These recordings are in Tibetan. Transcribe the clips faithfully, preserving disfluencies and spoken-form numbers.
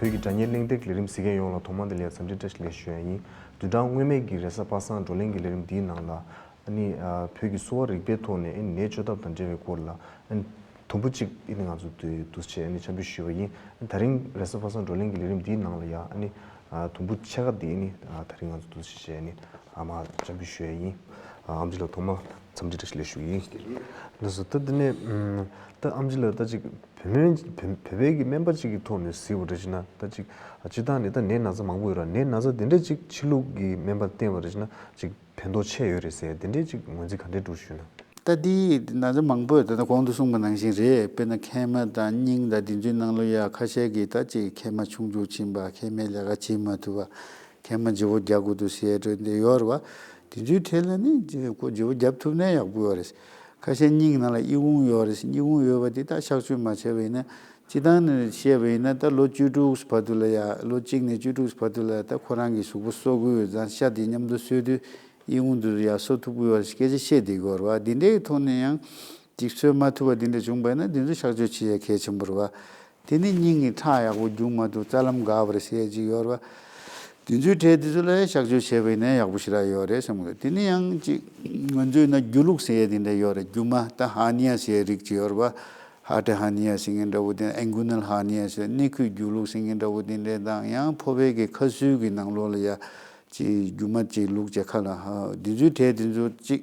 བོད་ཀྱི་དགྲ་གཉེན་གླེང་སྟེགས་ལས་རིམ་གཟིགས་མཁན་ཡོངས་ལ་ཐོག་མ་དེ་ལ་ཡང་འཚམས་འདྲི་བཀྲ་ཤིས་བདེ་ལེགས་ཞུ་ཡ་ཡིན། བདུན་ཕྲག་སྔོན་མའི་གི་རེས་གཟའ་པ་སངས་བགྲོ་གླེང་གི་ལས་རིམ་འདིའི་ནང་ལ། ཨ་ནི་ཨ་བོད་ཀྱི་གསོ་བ་རིག་པའི་ཐོག་ནས་ཨ་ནི་ནད་བཅོས་ཐབས་དང་འབྲེལ་བའི་སྐོར་ལ་ཨ་ནི་དུམ་བུ་གཅིག་ཨ་ནི་ང་ཚོ་འདུ་འདུ་བྱས་ཨ་ནི་འཆམ་འདུ་ཞུས་པ་ཡིན། ཨ་ནི་ད་རིང་རེས་གཟའ་པ་སངས་བགྲོ་གླེང་གི་ལས་རིམ་འདིའི་ནང་ལ་ཡང་ཨ་ནི་ཨ་དུམ་བུ་ཕྱེད་ཀ་འདི་ཨ་ནི་ཨ་ད་རིང་ང་ཚོ་འདུ་བྱས་བྱས་ཨ་ནི་ཨ་མ་འཆམ་འདུ་ཞུ་ཡ་ཡིན། ཨ་ཨེམ་ཆི་ལགས་ཐོག་མ་འཚམས་འདྲི་བཀྲ་ཤིས་བདེ་ལེགས་ཞུ་གི་ཡིན། ལགས་སོ། ད་འདི་ནས་ཨམ་ད་ཨེམ་ཆི་ལགས་ད་ཅིག་བོད་སྨན་བོད་བོད་པའི་གི་སྨན་པ་གཅིག་གི་ཐོག་ནས་གཟིགས་པ་རེད་ཅེ་ན། ད་ཅིག་སྤྱིར་བཏང་ནས་ད་ནད་ན་ཚ་མང་པོ་ཡོད་ར། ནད་ན་ཚ་དེ་འདྲས་ཅིག་ཕྱི་ལུགས་ཀྱི་སྨན་པ་བསྟེན་པ་རེད་ཅེ་ན་ཅིག་ཕན་ཐོགས་ཆེ་ཡོད་རེད་ཟེར་དེ་འདྲས་ཅིག་ངོས་འཛིན་ག་འདྲས་འགྲོ་ཞུས་ན། ད་འདི་ན་ཚ་མང་པོ་ད་ལྟ་གོང་དུ་གསུངས་པ་ནང་བཞིན་རེད། དཔེར་ན་མཁལ་མ་དང་སྙིང་དང་དེ་ཚོའི་ནང་ལོ་ཡ་ཁ་ཤས་ཀྱིས་ད་ཅིག་མཁལ་མ་ཆུང་ཆུང་ཕྱིན་པ། མཁལ་མའི་ལས་ཀ་བྱེད་མ་ཐུབ་པ། མཁལ་མ་བརྗེ་བོ་རྒྱག་དགོས་འདུག་ཟེར་འགྲོ་འདི་ཡོད་རེད་བ། དེ་ཚོའི་གྲས་ལ་ནི་ཁོ་བརྗེ་བོ་རྒྱབ་ཐུབ་ན་ཡག་པོ་ཡོད་རེད། ཁ་ཤས་སྙིང་ནང་ལ་ཨི་ཁུང་ཡོད་རེད། ཨི་ཁུང་ཡོད་པ་དེ་ད་གཤག་བཅོས་མ་བྱས་པ་ཡིན་ན། སྤྱིར་བཏང་ནས་བཤད་པ་ཡིན་ན་ད་ལོ་བཅུ་དྲུག་བར་དུ་ལ་ཡ། ལོ་གཅིག་ནས་བཅུ་དྲུག་བར་དུ་ལ་ད་ཁོ་རང་གི་གཟུགས་པོ་གསོ་དགོས་ཡོད་ཙང་ཤ་དེ་མཉམ་དུ་གསོས་དུས་ཨི་ཁུང་དུ་ཡ་གསོ་ཐུབ་ཀྱི་ཡོད་རེད། སྐད་ཆ་བཤད་བསྡད་ཀྱི་ཡོད་རེད་བ། དེ་འདྲའི་ཐོག་ནས་ཡང་ཅིག་གསོས་མ་ཐུབ་པ་དེ་འདྲ་བྱུང་བ་ཡིན་ན་དེ་ཚོ་གཤག་བཅོས་བྱེད་ཡ་གལ་ཆེན་པོ་རེད་བ། དེ་ནི་སྙིང་གི་ཁྲག་ཡག་པོ་རྒྱུག་མ་ཐུབ། རྩ་ལམ་འགག་པ་རེད་ཟེར་ཡ་ཅིག་ཡོད་རེད་བ། དེ་ཚོའི་གྲས་དེ་ཚོ་ལ་གཤག་བཅོས་བྱས་པ་ཡིན་ན་ཡག་པོ་ཞེ་དྲག་ཡོད་རེད་བསམ་གི་འདུག་དེ་ནི་ཡང་ཅིག་ང་ཚོའི་ན་རྒྱུ་ལུགས་ཟེར་ཡ་དེ་འདྲ་ཡོད་རེད། རྒྱུ་མ་ད་ཧར་ནི་ཡ་ཟེར་ཡ་རིགས་ཅིག་ཡོད་རེད་བ། ཧར་ཊི་ཧར་ནི་ཡ་ཟེར་མཁན་འདྲ་བོ་དེ། ཨིན་ཀུ་ནལ་ཧར་ནི་ཡ་ཟེར། སྣེ་ཁུག་རྒྱུ་ལུགས་ཟེར་མཁན་འདྲ་བོ་དེ་འདྲ་དང་། ཡང་ཕོ་བའི་གི་ཁ་སུའི་གི་ནང་ལོགས་ལ་ཡ་ཅིག་རྒྱུ་མ་ཅིག་ལུགས་ཅིག་ཁ་ལ་ཧ་དེ་ཚོའི་གྲས་དེ་ཚོ་ཅིག་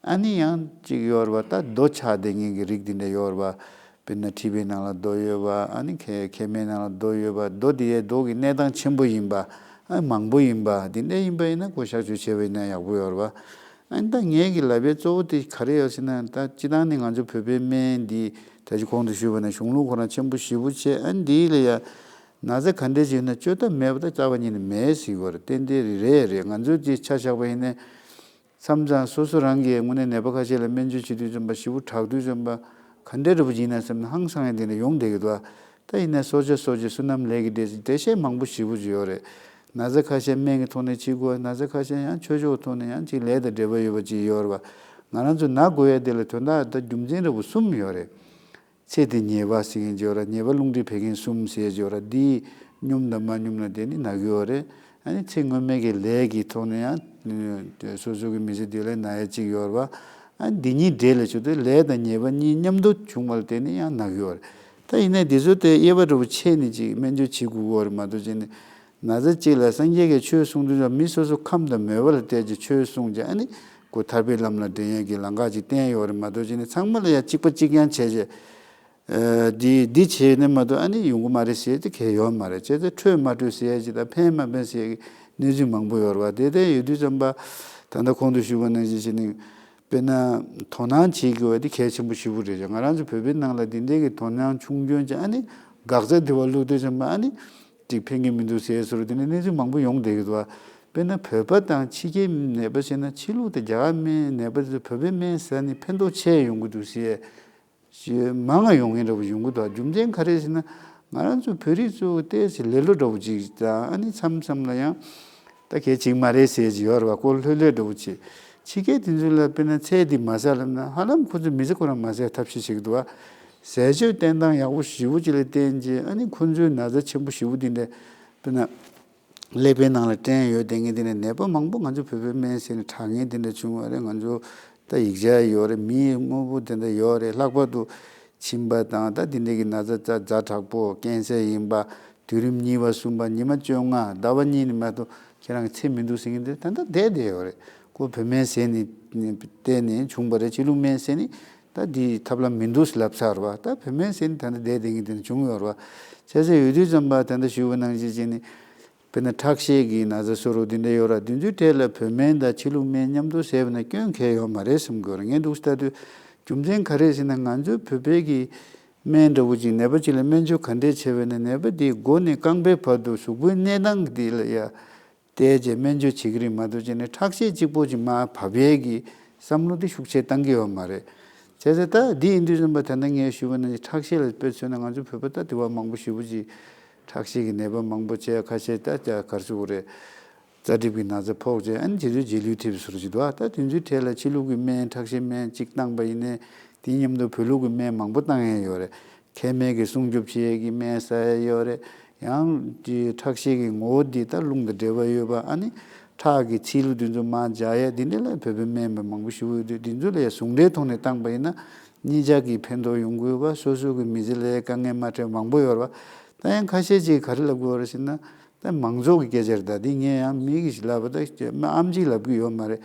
ཨ་ནི་ཡང་ཅིག་ཡོད་རེད་བ། ད་རྡོ་ཆགས་བསྡད་མཁན་གྱི་རིགས་འདི་འདྲ་ཡོད་རེད་བ། དཔེར་ན་མཁྲིས་པའི་ནང་ལ་རྡོ་ཡོད་པ། ཨ་ནི་མཁལ་མཁལ་མའི་ནང་ལ་རྡོ་ཡོད་པ། རྡོ་འདི་ཡའི་རྡོ་གི་གནས་སྟངས་ཆེན་པོ་ཡིན་པ། ཨ་མང་པོ་ཡིན་པ། འདི་འདྲ་ཡིན་པ་ཡིན་ན་ཁོ་གཤག་བཅོས་བྱས་པ་ཡིན་ན་ཡག་པོ་ཡོད་རེད་བ། ཨ་ནི་ད་ངའི་གི་ལབ་པའི་གཙོ་བོ་དེ་ག་རེ་ཡོད་ཟེར་ན། ད་སྤྱིར་བཏང་ནི་ང་ཚོ་བོད་པའི་སྨན་འདི་ད་ཅི་གོང་དུ་ཞུས་པ་ནང་གཞུང་ལུགས་ཁོ་རང་ཆེན་པོ་ཞེ་པོ་བྱས། ཨ་ནི་འདི་ལ་ཡ་ན་ཚ་ག་འདྲས་ཅིག་ཡོད་ན་བཅོས་ཐབས་མེད་པ་ད་རྩ་བ་ཉིད་ནས་མེད་ཟེར་གྱི་ཡོད་རེད། ཏན་ཏན་རེད་རེད། ང་ཚོ་ཅིག་ཆ་བཞག་པ་ཡིན་ན། མཚམས་མཚམས་སོ་སོ་རང་གིས་དངོས་གནས་ནད་པ་ཁ་ཤས་ལ་སྨན་བཅོས་བྱེད་དུས་ཙམ་པ་ཞེ་པོ་དྲག་དུས་ཙམ་པ་ག་འདྲ་འདྲ་པོ་ཅིག་ཡིན་ན་བསམ་ན་ཧང་སང་ཡ་དེ་འདྲ་ཡོང་བསྡད་ཀྱི་འདུག་ད་ཡིན་ན་གསོ་བྱ་གསོ་བྱེད་བསོད་ནམས་ལས་ཀྱི་འབྲས་ཟེར་འགྲེལ་བཤད་མང་པོ་ཞེ་པོ་ཅིག་ཡོད་རེད། ན་ཚ་ཁ་ཤས་སྨན་གྱི་ཐོག་ནས་བྱེད་དགོས། ན་ཚ་ཁ་ཤས་ཡང་ཆོས་ཕྱོགས་ཐོག་ནས་ཡང་ཅིག་ལས་དང་འབྲེལ་བ་ཡོད་པ་ཅིག་ཡོད་རེད་བ། ང་རང་ཚོ་ན་དགོས་ཡ་དེ་ལ་དོན་དག་ད་རྒྱུ་མཚན་འདྲ་པོ་གསུམ་ཡོད་རེད། ཚེ་འདི་ཉེས་པ་ཟེར་མཁན་ཅིག་ཡོད་ར། ཉེས་པ་རླུང་མཁྲིས་བད་ཀན་གསུམ་ཟེར་ཅིག་ཡོད་ར། འདི་སྙོམས་དང་མ་སྙོམས་ལ་བརྟེན་ནས་ན་གི་ཡོད་རེད། ཨ་ནི་ཚེ་སྔོན་མའི་གི་ལས་ཀྱི་ཐོག་ནས་ཡང་སོ་སོ་གི་མི་ཚེ་འདི་ལ་ན་ཡ་ཅིག་ཡོད་ར་བ། ཨ་ནི་འདི་གཉིས་འདྲེས་ལ་བྱུང་དུས་ལས་དང་ཉེས་པ་གཉིས་མཉམ་དུ་བྱུང་བ་ལ་བརྟེན་ནས་ཡང་ན་གི་ཡོད་རེད། ད་ཡིན་ན་འདི་ཚོ་དེ་དབྱེ་བ་འདྲ་པོ་ཕྱེ་ནས་ཅིག་སྨན་བཅོས་བྱེད་དགོས་ཀྱི་ཡོད་རེད་མ་གཏོགས་བྱས་ནས། ན་ཚ་གཅིག་ལ་སངས་རྒྱས་ཀྱིས་ཆོས་གསུངས་དུས་ཙམ་མི་སོ་སོ་ཁམས་དང་མོས་པ་ལ་བལྟས་ཀྱི་ཆོས་གསུངས་ཀྱི། ཨ་ནི་ཁོ་ཐར་པའི་ལམ་ལ་འདྲེན་ཡས་ཀྱི་ལམ་ཁ་ཅིག་བསྟན་ཡོད་རེད་མ་གཏོགས་བྱས་ནས་ཚང་མ་ལ་ཡང་གཅིག་པ་གཅིག་རྐྱང་བྱས་བྱས། ཨ་འདི་འདི་བྱས་ནས་མ་གཏོགས་ཨ་ནི་ཡོང་གི་མ་རེད་ཟེར་དེ་གལ་ཡོད་མ་རེད། བྱས་ཙང་འཕྲོད་མ་འཕྲོད་ཟེར་ཡས་ཅིག་དང་ཕན་མ་ཕན་ཟེར་ཡས་ཀྱི་གནས་ཚུལ་མང་པོ་ཡོད་རེད་བ། དེ་ལྟར་ཡོད་དུས་ཙམ་པ་ད་ལྟ་གོང་དུ་ཞུས་པ་ནང་བཞིན་བྱས་ནས། དཔེར་ན་དོ་སྣང་བྱེད་དགོས་པ་དེ་གལ་ཆེན་པོ་ཞེ་པོ་རེད། ང་རང་ཚོ་བོད་པའི་ནང་ལ་དེ་འདྲའི་གི་དོ་སྣང་ཆུང་སྐྱོན་ཅན། ཨ་ནི་འགག་རྩ་དེ་བ་བླུགས་དུས་ཙམ་པ་ཨ་ནི་ཅིག་ཕན་གྱི་མི་འདུག་ཟེར་བཟོ་འདྲ་དེ་འདྲའི་གནས་ཚུལ་མང་པོ་ཡོང་བསྡད་ཀྱི་འདུག་བ། དཔེར་ན་བོད་པ་དང་ཕྱི་རྒྱལ་ནད་པ་བྱས་ན་ཕྱི་ལུགས་དང་རྒྱ་གར་སྨན་ནད་པ་དེ་ཚོ་བོད་པའི་སྨན་ཟ་ནས་ཕན་ཐོགས་ཆེ་ཡོང་གི་འདུག་ཟེར། ཞེས་མང་ང་ཡོང་མཁན་འདྲ་པོ་ཡོང་གི་འདུག་རྒྱུ་མཚན་ག་རེ་ཟེར་ན། ང་རང་ཚོ་བོད་རིགས་ཚོ་ཏོག་ཙམ་ལེ་ལོ་འདྲ་པོ་ཅིག་དང་། ཨ་ནི་མཚམས་མཚམས་ལ་ཡང་ད་གལ་ཆེན་མ་རེད་ཟེར་གྱི་ཡོད་རེད་བ། ཀོ་ལྷོད་ལྷོད་འདྲ་པོ་ཅིག་ཕྱི་རྒྱལ་དེ་ཚོ་ལ་དཔེར་ན་ཚལ་འདི་མ་ཟ་ལབ་ན་ཧ་ལམ་ཁོ་ཚོ་མི་ཚེ་ཁོ་རང་མ་ཟ་ཐབས་ཤེས་བྱེད་ཀྱི་འདུག་བ། ཟས་སྤྱོད་བསྟེན་སྟངས་ཡག་པོ་ཞེ་པོ་ཅིག་ལ་བརྟེན་བྱས། ཨ་ནི་ཁོ་ཚོའི་ན་ཚ་ཆེན་པོ་ཞེ་པོ་འདི་འདྲ་དཔེར་ན། ཀླད་པའི་ནང་ལ་སྐྲན་ཡོད་དེ་ངས་དེ་ནས་ནད་པ་མང་པོ་ང་ཚོ་བོད་པའི་སྨན་ཟེར་ནས་དྲག་མཁན་དེ་འདྲ་བྱུང་བ་རེད། ང་ཚོ་ད་ཡིག་ཆ་ཡོད་རེད། མི་དངོས་པོ་དེ་འདྲ་ཡོད་རེད། ལྷག་པར་དུ་མཆིན་པ་དང་ད་དེ་འདྲ་གི་ན་ཚ་ཛ་ཛ་དྲག་པོ་ཀན་སར་ཡིན་པ། དུས་རིམ་གཉིས་པ་གསུམ་པ་ཉི་མ་བཅོ་ལྔ་ཟླ་བ་གཉིས་ནས་མ་གཏོགས་ཁྱེད་རང་གི་ཚེ་མི་འདུག་ཟེར་མཁན་དེ་ད་ལྟ་བསྡད་བསྡད་ཡོད་རེད། ཁོ་བོད་སྨན་ཟས་ནས་བལྟས་ནས་བྱུང་བ་རེད། ཕྱི་ལུགས་སྨན་ཟས་ནས་ད་འདི་ཐབས་ལམ་མི་འདུག་ཟེར་ལབ་ཚར་བ། ད་བོད་སྨན་ཟས་ནས་ད་ལྟ་བསྡད་བསྡད་མཁན་དེ་འདྲ་བྱུང་ཡོད་རེད་བ། བྱས་ཙང་ཡོད་དུས་ཙམ་པ་ད་ལྟ་ཞུས་པ་ནང་བཞིན་བྱས་ནས། དཔེར་ན་ཁྲག་ཤེད་ཀྱི་ན་ཚ་བཟོ་འདྲ་དེ་འདྲ་ཡོད་ར། དེ་ཚོའི་གྲས་ལ་བོད་སྨན་དང་ཕྱི་ལུགས་སྨན་མཉམ་དུ་བཟས་པ་ན་སྐྱོན་གང་ཡང་ཡོད་མ་རེད་བསམ་གྱི་ཡོད་རེད། ངས་འདུག་ལྟ་དུས་རྒྱུ་མཚན་ག་རེ་ཟེར་ན། ང་ཚོའི་བོད་པའི་གི་སྨན་འདྲ་པོ་ཅིག་ནད་པ་ཅིག་ལ་སྨན་བཅོས་ག་འདྲས་བྱས་པ་ཡིན་ན་ནད་པ་དེའི་མགོ་ནས་རྐང་པའི་བར་དུ་གཟུགས་པོའི་གནས་སྟངས་དེ་ལ་ཡ་བལྟས་བྱས་སྨན་བཅོས་བྱེད་ཀྱི་རེད་མ་གཏོགས་བྱས་ནས་ཁྲག་ཤེད་གཅིག་པོ་ཅིག་མར་བབས་ཡས་ཀྱི་བསམ་བློ་དེ་ཤུགས་ཆེ་བཏང་གི་ཡོད་མ་རེད། བྱས་ཙང་ད་འདི་ཡིན་དུས་ཙམ་པ་ད་ལྟ་ངས་ཞུས་པ་ནང་བཞིན་ཁྲག་ཤེད་ལ་དཔེ་མཚོན་ན་ང་ཚོ་བོད་པ་ད་དེ་བ་མང་པོ་ཞེ་པོ་ཅིག་ཁྲག་ཤེད་ཀྱི་ནད་པ་མང་པོ་བྱས། ཁ་ཤས་ད་ཅག་གར་སུ་རེད། རྩ་གྲིབ་ཀྱི་ན་ཚ་ཕོག་བྱས། ཨ་ནི་རྗེས་ལུས་རྗེས་ལུས་ཐེབས་སུ་རུ་ཅིག་འདུག་ཨ་ད་དེ་ཚོའི་གྲས་ལ་ཕྱི་ལུགས་ཀྱི་སྨན་ཁྲག་ཤེད་སྨན་གཅིག་བཏང་པ་ཡིན་ནའི་དེའི་མཉམ་དུ་བོད་ལུགས་ཀྱི་སྨན་མང་པོ་བཏང་ཡས་ཡོད་རེད། མཁལ་མའི་གི་སྲུང་སྐྱོབ་བྱེད་ཡས་ཀྱི་སྨན་ཟ་ཡས་ཡོད་རེད། ཡང་དེ་ཁྲག་ཤེད་ཀྱི་ངོ་བོ་འདི་ད་རླུང་དང་འབྲེལ་བ་ཡོད་པ། ཨ་ནི་ཁྲག་གི་ཚིལ་ལུ་འདི་ཚོ་མར་འཇགས་ཡས་འདི་འདྲ་ལ་བོད་པའི་སྨན་པ་མང་པོ་ཞིག་ཡོད་དུས། འདི་ཚོ་ལ་ཡང་ཟུང་འབྲེལ་ཐོག་ནས་བཏང་པ་ཡིན་ན། གཉིས་ཆ་གི་ཕན་ཐོགས་ཡོང་གི་ཡོད་པ། སོ་སོ་གི་མི་ཚེ་ལ་དཀའ་ངལ་མ་འཕྲད་མང་པོ་ཡོད་རེད་པ། ད་ཡང་ཁ་ཤས་ཅིག་ག་རེ་ལབ་དགོས་རེད་ཟེར་ན། ད་མང་ཚོགས་ཀྱི་སྐད་ཆ་རེད། ད་འདི་ངས་ཡང་མི་གིས་ཞིག་ལབ་པ། ད་ཨམ་ཅིག་ལབ་གི་ཡོད་མ་རེད།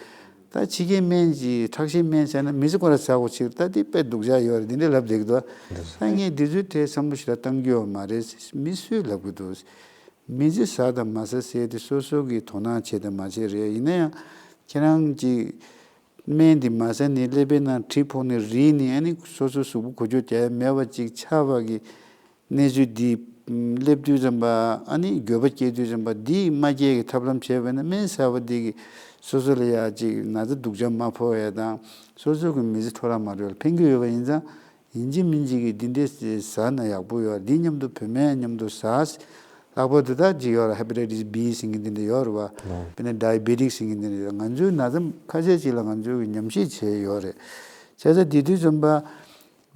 ད་ཕྱི་རྒྱལ་སྨན་གྱི་ཁྲག་ཤེད་སྨན་ཟེར་ན་མི་ཚེ་ཁོ་ར་ཟ་དགོས་ཕྱིར་ད་འདི་དཔེ་སྡུག་ཅག་ཡོད་རེད། འདི་འདྲ་ལབ་བསྡད་ཀྱི་འདུག། ད་ངས་འདི་ཚོའི་ཐད་བསམ་བློ་ཞིག་ལ་བཏང་གི་ཡོད་མ་རེད། མི་སུས་ལབ་གི་འདུག། མི་ཚེ་ཟ་དང་མ་ཟ་ཟེར་དེ་སོ་སོ་གི་དོ་སྣང་བྱེད་དང་མ་བྱེད་རེད། ཡིན་ན་ཡང་ཁྱེད་རང་གི་སྨན་འདི་མ་ཟ་ནས་ཀླད་པའི་ནང་གྲིབ་ཕོག་ནས་རིལ་ནས། ཨ་ནི་སོ་སོའི་གཟུགས་པོ་འགུལ་སྐྱོད་རྒྱག་ཡ་མེད་པ་ཅིག་ཆགས་པ་གི་གནས་ཚུལ་འདི་སླེབས་དུས་ཙམ་པ། ཨ་ནི་འགྱོད་པ་སྐྱེ་དུས་ཙམ་པ། འདི་མ་སྐྱེ་གི་ཐབས་ལམ་བྱས་པ་ན། སྨན་ཟ་བ་འདི་གིས་སོ་སོ་ལ་ཡ་ཅིག་ན་ཚ་སྡུག་ཅག་མ་ཕོག་ཡ་དང་། སོ་སོ་གི་མི་ཚེ་འཕྲོ་བརླག་མ་འགྲོ་ཡ་ལ་ཕན་གྱི་ཡོད་པ་ཡིན་ཙང་། ཡིན་གཅིག་མིན་གཅིག་གིས་འདི་འདྲས་ཟ་ན་ཡག་པོ་ཡོད། འདི་མཉམ་དུ་བོད་སྨན་མཉམ་དུ་ཟ། ལྷག་པར་དུ་ད་ཅིག་ཡོད་རེད། ཧེ་པ་ཊའི་ཊི་སི་བྷི་ཟེར་མཁན་འདི་འདྲ་ཡོད་རེད་པ། དཔེར་ན་ཌའི་བེ་ཊིག་ཟེར་མཁན་འདི་འདྲ་ཡོད། ང་ཚོའི་ན་ཚ་ཁ་ཤས་ཅིག་ལ་ང་ཚོས་ཉམས་ཞིབ་བྱས་ཡོད་རེད། བྱས་ཙང་དེ་དུས་ཙམ་པ།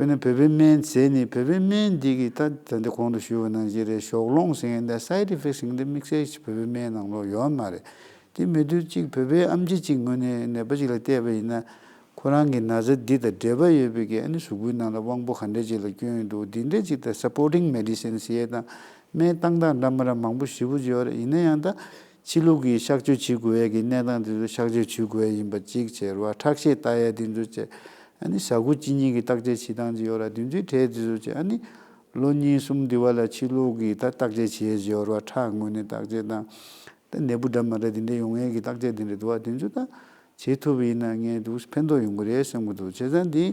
དཔེར་ན་བོད་པའི་སྨན་ཟས་ནས། བོད་པའི་སྨན་འདི་གི་ད་ད་འདི་གོང་དུ་ཞུས་པ་ནང་བཞིན་རེད། ཞོགས་སློང་ཟེར་མཁན་དང་སའེ་ཌི་ཨི་ཕེག་ཊི་ཟེར་མཁན་དེ་དམིགས་བསལ་གྱི་བོད་པའི་སྨན་ནང་ལོགས་ཡོད་མ་རེད། དེ་མེད་དུས་ཅིག་བོད་པའི་ཨམ་ཆི་ཅིག་ངོས་ནས་ནད་པ་ཅིག་ལ་བལྟས་པ་ཡིན་ན། ཁོ་རང་གི་ན་ཚ་འདི་དང་འབྲེལ་བ་ཡོད་པའི་གི་ཨ་ནི་གཟུགས་པོའི་ནང་ལ་དབང་པོ་ག་འདྲ་ཅིག་ལ་སྐྱོན་འདུག། འདི་འདྲ་ཅིག་དང་སཔོར་ཊིང་མེ་ཌི་སིན་ཟེར་ཡས་དང་སྨན་བཏང་སྟངས་འདྲ་མི་འདྲ་མང་པོ་ཞེ་པོ་ཅིག་ཡོད་རེད། ཡིན་ན་ཡང་ད་ཕྱི་ལུགས་ཀྱི་གཤག་བཅོས་བྱེད་དགོས་ཡས་ཀྱི་གནས་སྟངས་དེ་ཚོ་གཤག་བཅོས་བྱེད་དགོས་ཡས་ཡིན་པ་གཅིག་བྱས་རེད་པ། ཁྲག་ཤེད་ལྟ་ཡས་དེ་ཚོ་བྱས། ཨ་ནི་ཟ་ཁུ་གཅིན་སྙི་གི་བརྟག་དཔྱད་བྱེད་སྟངས་ཅིག་ཡོད་རེད། དེ་ཚོའི་གྲས་དེ་ཚོ་བྱས། ཨ་ནི་ལོ་གཉིས་གསུམ་འདི་བ་ལ་ཕྱི་ལུགས་ཀྱི་ད་བརྟག་དཔྱད་བྱེད་ཡས་ཅིག་ཡོད་རེད་པ། ཁྲག་ངོས་ནས་བརྟག་དཔྱད་དང་། ད་ནད་འབུ་འདྲ་མི་འདྲ་དེ་འདྲ་ཡོང་ཡས་ཀྱི་བརྟག་དཔྱད་དེ་འདྲ་འདུག་པ། དེ་ཚོ་ད་བྱེད་ཐུབ་པ་ཡིན་ན་ངས་འདུག་ཕན་ཐོགས་ཡོང་གི་རེད་བསམ་གྱི་འདུག། བྱས་ཙང་འདི་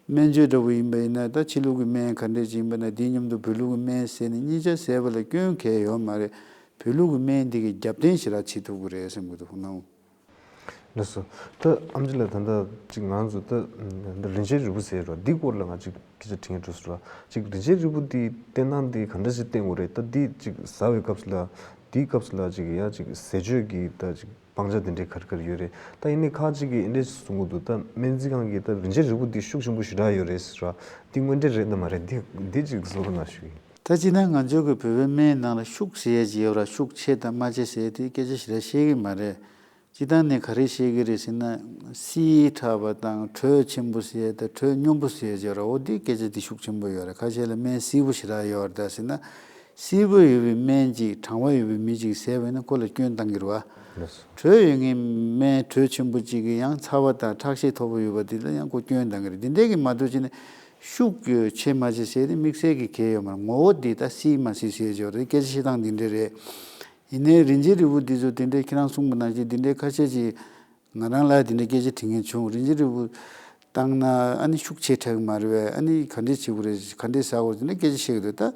སྨན་བཅོས་འདྲ་པོ་ཡིན་པ་ཡིན་ན། ད་ཕྱི་ལུགས་ཀྱི་སྨན་ག་འདྲས་ཅིག་ཡིན་པ་ན། དེ་མཉམ་དུ་བོད་ལུགས་ཀྱི་སྨན་ཟས་ནས་གཉིས་ཆ་ཟས་པ་ལ་སྐྱོན་གང་ཡང་ཡོད་མ་རེད། བོད་ལུགས་ཀྱི་སྨན་འདི་གི་རྒྱབ་རྟེན་ཞེ་དྲག་བྱེད་ཐུབ་ཀྱི་རེད་བསམ་གྱི་འདུག་ནའོ། ལགས་སོ། ད་ཨམ་ཆི་ལགས། ད་ལྟ་ཅིག་ང་ཚོ་ད་ད་རིན་ཆེན་རིལ་བུ་ཟེར་རོ། འདི་སྐོར་ལ་ང་ཅིག་སྐད་ཆ་དྲི་སྙིང་འདོད་སོང་ར། ཅིག་རིན་ཆེན་རིལ་བུ་འདི་བསྟེན་སྟངས་འདི་ག་འདྲ་ཞིག་བསྟེན་དགོས་རེད། ད་འདི་ཅིག་ཟ་བའི་སྐབས་སུ་ལ། འདིའི་སྐབས་སུ་ལ་ཅིག་ཡ་ཅིག་ཟས་སྤྱོད་ཀྱི་ད་ཅིག་སྤང་བྱ་དེ་འདྲའི་ག་རེ་ག་རེ་ཡོད་རེད། ད་ཡིན་ནའི་ཁ་ཅིག་གིས་འདི་འདྲ་གསུང་གི་འདུག། ད་སྨན་རྩིས་ཁང་གིས་ད་རིན་ཆེན་རིལ་བུ་འདི་ཤུགས་ཆེན་པོ་ཞེ་དྲག་ཡོད་རེད་ཟེར་ར། འདི་དངོས་འབྲེལ་རེད་དམ་མ་རེད། འདི་འདི་ཅིག་གསུང་རོགས་གནང་ཞུ་ཡིན། ད་སྤྱིར་ན་ང་ཚོ་གི་བོད་པའི་སྨན་ནང་ལ་ཤུགས་ཟེར་ཡས་ཅིག་ཡོད་ར། ཤུགས་ཆེ་དང་དམའ་ཆེ་ཟེར་དེ་སྐད་ཆ་ཞེ་དྲག་བཤད་ཀྱི་མ་རེད། སྤྱིར་བཏང་ནས་ག་རེ་བཤད་ཀྱི་རེད་ཟེར་ན། བསིལ་དྲགས་པ་དང་དྲོད་ཆེན་པོ་ཟེར་ཡས་དང་དྲོད་སྙོམས་པོ་ཟེར་ཡས་ཅིག་ཡོད་ར། འོ་དེ་སྐད་ཆ་དེ་ཤུགས་ཆེན་པོ་ཡོད་རེད། ཁ་ཤས་ལ་སྨན་བསིལ་པོ་ཞེ་དྲག་ཡོད་རེད་ད་ཟེར་ན། བསིལ་པོ་ཡོད་པའི་སྨན་ཅིག་གྲང་བ་ཡོད་པའི་མི་ཅིག་ཟས་པ་ཡིན་ན་ཁོ་ལ་སྐྱོན་བཏང་གི་རེད་པ། དྲོད་ཡོད་མཁན་སྨན་དྲོད་ཆེན་པོ་ཅིག་གིས་ཡང་ཚ་བ་དང་ཁྲག་ཤེད་མཐོ་པོ་ཡོད་པ་དེ་ལ་ཡང་ཁོ་སྐྱོན་བཏང་གི་རེད། དེ་འདྲས་ཀྱི་མ་གཏོགས་ཅིག་ནས་ཤུགས་ཆེ་དམའ་ཆེ་ཟེར་དེ་དམིགས་བསལ་གྱི་གལ་ཡོད་མ་རེད། ངོ་བོ་འདི་ད་བསིལ་དམའ་བསིལ་ཟེར་ཡས་ཅིག་ཡོད་རེད། སྐད་ཆ་བཤད་སྟངས་འདི་འདྲས་རེད། ཡིན་ནའི་རིན་ཆེན་རིལ་བུ་འདི་ཚོ་དེ་འདྲས་ཁྱེད་རང་གསུངས་པ་ནང་བཞིན་དེ་འདྲས་ཁ་ཤས་ཅིག་ང་རང་ལ་དེ་འདྲའི་སྐད་ཆ་དྲི་མཁན་བྱུང་། རིན་ཆེན་རིལ་བུ་བཏང་ན་ཨ་ནི་ཤུགས་ཆེ་དྲགས་ཀྱི་མ་རེད་པས། ཨ་ནི་ག་འདྲས་བྱེད་དགོས་རེད། ག་འདྲས་ཟ་དགོས་རེད། དེ་འདྲའི་སྐད་ཆ་བཤད་ཀྱི་འདུག། ད་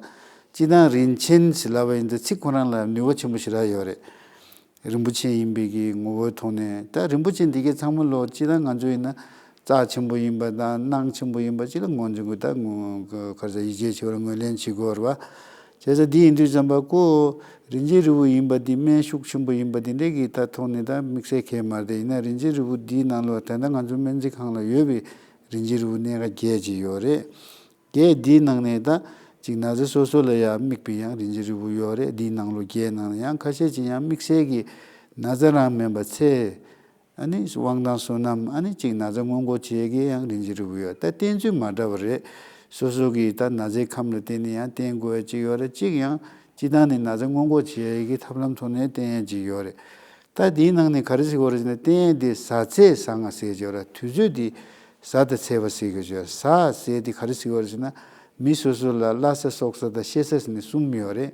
སྤྱིར་བཏང་རིན་ཆེན་ཟེར་ལབ་པ་ཡིན་ད་ཚིག་ཁོ་རང་ལ་ནུས་པ་ཆེན་པོ་ཞེ་དྲག་ཡོད་རེད། རིན་པོ་ཆེ་ཡིན་པའི་གི་ངོ་བོའི་ཐོག་ནས། ད་རིན་པོ་ཆེ་འདི་གའི་ཚང་མ་ལོ་སྤྱིར་བཏང་ང་ཚོ་ཡིན་ན་རྩ་ཆེན་པོ་ཡིན་པ་དང་གནང་ཆེན་པོ་ཡིན་པ་ཅིག་ལ་ངོས་འཛིན་དགོས། ད་ངོ་ག་རེ་ཟ། ཡིད་ཆེས་བྱེད་པར་ངོས་ལེན་བྱེད་དགོས་རེད་པ། བྱས་ཙང་འདི་ཡིན་དུས་ཙམ་པ་ཁོ་རིན་ཆེན་རིལ་བུ་ཡིན་པ་འདི་སྨན་ཤུགས་ཆེན་པོ་ཡིན་པ་འདི་འདྲའི་གི་ད་ཐོག་ནས་ད་དམིགས་བསལ་གལ་མ་རེད། ཡིན་ན་རིན་ཆེན་རིལ་བུ་འདིའི་ནང་ལོགས་ད་ལྟ་ང་ཚོ་སྨན་རྩིས་ཁང་ལ་ཡོད་པའི་རིན་ཆེན་རིལ་བུ་སྣ་ཁ་བརྒྱད་ཅིག་ཡོད་རེད། བརྒྱད་འདིའི་ནང་ནས་ད་ཅིག་ན་ཚ་སོ་སོ་ལ་ཡང་དམིགས་པའི་ཡང་རིན་ཆེན་རིལ་བུ་ཡོད་རེད། འདིའི་ནང་ལོགས་བརྒྱད་ནང་ནས་ཡང་ཁ་ཤས་ཅིག་ཡང་དམིགས་བསལ་གྱི་ན་ཚ་རང་མིན་པ་ཚེ། ཨ་ནི་དབང་ཐང་བསོད་ནམས། ཨ་ནི་གཅིག་ན་ཚ་སྔོན་འགོག་བྱེད་ཀྱི་ཡང་རིན་ཆེན་རིལ་བུ་ཡོད། ད་བསྟེན་ཚུལ་མ་འདྲ་བ་རེད། སོ་སོ་གི་ད་ན་ཚའི་ཁམས་ལ་བརྟེན་ནས་ཡང་བསྟེན་དགོས་ཡ་གཅིག་ཡོད་རེད། གཅིག་ཡང་སྤྱིར་བཏང་ནས་ན་ཚ་སྔོན་འགོག་བྱེད་ཡ་གི་ཐབས་ལམ་ཐོག་ནས་བསྟེན་ཡ་གཅིག་ཡོད་རེད། ད་དེའི་ནང་ནས་ག་རེ་ཟེར་དགོས་རེད་ཟེར་ན། བསྟེན་ཡ་དེ་གཟའ་ཚེས་བཟང་ང་ཟེར་གྱི་ཡོད་རེད། དུས་ཚོད་དེ་གཟའ་དང་ཚེས་པ་ཟེར་གྱི་ཡོད་རེད། གཟའ་ཟེར་དེ་ག་རེ་ཟེར་གྱི་ཡོད་རེད་ཟེར་ན། མི་སོ་སོ་ལ་བླ་གཟའ་སྲོག་གཟའ་དང་གཤེད་གཟའ་ཟེར་ནས་གསུམ་ཡོད་རེད།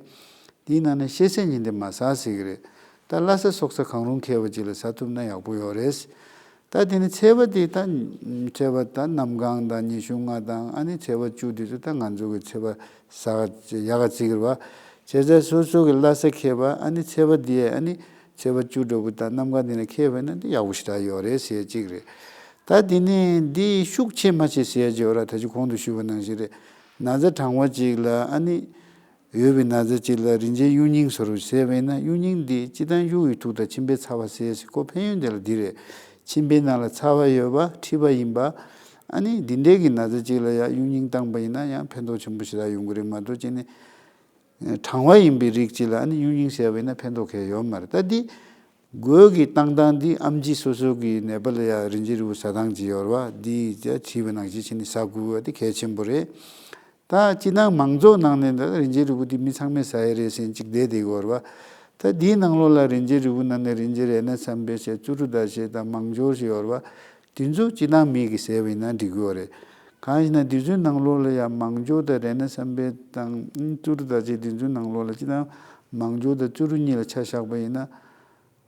དེའི་ནང་ནས་གཤེད་གཟའ་ཉིན་དེ་མ་ཟ་ཟེར་གྱི་རེད། ད་བླ་གཟའ་སྲོག་གཟའ་གང་རུང་ཁེལ་བ་ཅིག་ལ་ཟ་ཐུབ་ན་ཡག་པོ་ཡོད་རེད། ད་དེ་ནི་ཚེས་པ་དེ་ད་ཚེས་པ་ད་གནམ་གང་དང་ཉི་ཤུ་ལྔ་དང་ཨ་ནི་ཚེས་པ་བཅུ་དེ་ཚོ་ད་ང་ཚོ་གི་ཚེས་པ་ཟ་ག་ཡག་ག་བརྩི་གི་རེད་པ། བྱས་ཙང་སོ་སོ་གི་བླ་གཟའ་ཁེལ་བ། ཨ་ནི་ཚེས་པ་དེ་ཨ་ནི་ཚེས་པ་བཅུ་འདྲ་པོ་དང་གནམ་གང་དེ་ནས་ཁེལ་བ་ན་འདི་ཡག་པོ་ཞེ་དྲག་ཡོད་རེད་ཟེར་གཅིག་རེད། ད་དེ་ནི་འདི་ཤུགས་ཆེ་དམའ་ཆེ་ཟེར་གྱི་ཡོད་ར། ད་ཅི་གོང་དུ་ཞུས་པ་ནང་བཞིན་རེད། ན་ཚ་གྲང་བ་ཅིག་ལ་ཨ་ནི། ཡོད་པའི་ན་ཚ་གཅིག་ལ་རིན་ཆེན་གཡུ་རྙིང་ཟེར་བ་ཟས་པ་ཡིན་ན། གཡུ་རྙིང་འདི་སྤྱིར་བཏང་གཡུ་ཡི་དུག་དང་མཆིན་པའི་ཚ་བ་སེལ་ཟེར། ཁོ་ཕན་ཡོན་དེ་ལ་འདི་རེད། མཆིན་པའི་ནང་ལ་ཚ་བ་ཡོད་པ་མཁྲིས་པ་ཡིན་པ། ཨ་ནི་འདི་འདྲའི་གི་ན་ཚ་གཅིག་ལ་ཡང་གཡུ་རྙིང་བཏང་པ་ཡིན་ན་ཡང་ཕན་ཐོགས་ཆེན་པོ་ཞེ་དྲག་ཡོང་གི་རེད་མ་གཏོགས་ཅིག་ནི། གྲང་བ་ཡིན་པའི་རིགས་ཅིག་ལ་ཨ་ནི་གཡུ་རྙིང་ཟས་པ་ཡིན་ན་ཕན་ཐོགས་གང་ཡང་ཡོད་མ་རེད། ད་འདི་སྒོས་ཀྱི་བཏང་སྟངས་འདི་ཨེམ་ཆི་སོ་སོ་གི་ནད་པ་ལ་ཡང་རིན་ཆེན་རིལ་བུ་ཟ་སྟངས་ཅིག་ཡོད་རེད་བ། འདི་ཡང་བྲིས་པ་ནང་བཞིན་བྱས་ནས་ཟ་དགོས་པ་འདི་གལ་ཆེན་པོ་རེད། ད་སྤྱིར་བཏང་མང་ཚོགས་ནང་ནས་ད་རིན་ཆེན་རིལ་བུ་འདི་མི་ཚང་མས་ཟ་ཡ་རེད་ཟེར་ཅིག་བསྡད་བསྡད་ཀྱི་ཡོད་རེད་བ། ད་འདིའི་ནང་ལོགས་ལ་རིན་ཆེན་རིལ་བུ་ནང་ནས་རིན་ཆེན་རཏྣ་བསམ་འཕེལ་ཟེར་ཙུ་རུ་ད་ཟེར་དང་མང་སྦྱོར་ཟེར་ཡོད་རེད་བ། དེ་ཚོ་སྤྱིར་བཏང་མི་གིས་ཟས་པ་ཡིན་ན་འགྲིག་གི་ཡོད་རེད། གང་ཡིན་ན་དེ་ཚོའི་ནང་ལོགས་ལ་ཡང་མང་སྦྱོར་དང་རཏྣ་བསམ་འཕེལ་དང་ཙུ་རུ་ད་ཟེར་དེ་ཚོའི་ནང་ལོགས་ལ་སྤྱིར་བཏང་མང་སྦྱོར་དང་ཙུ་རུ་གཉིས་ལ་ཆ་བཞག་པ་ཡིན་ན།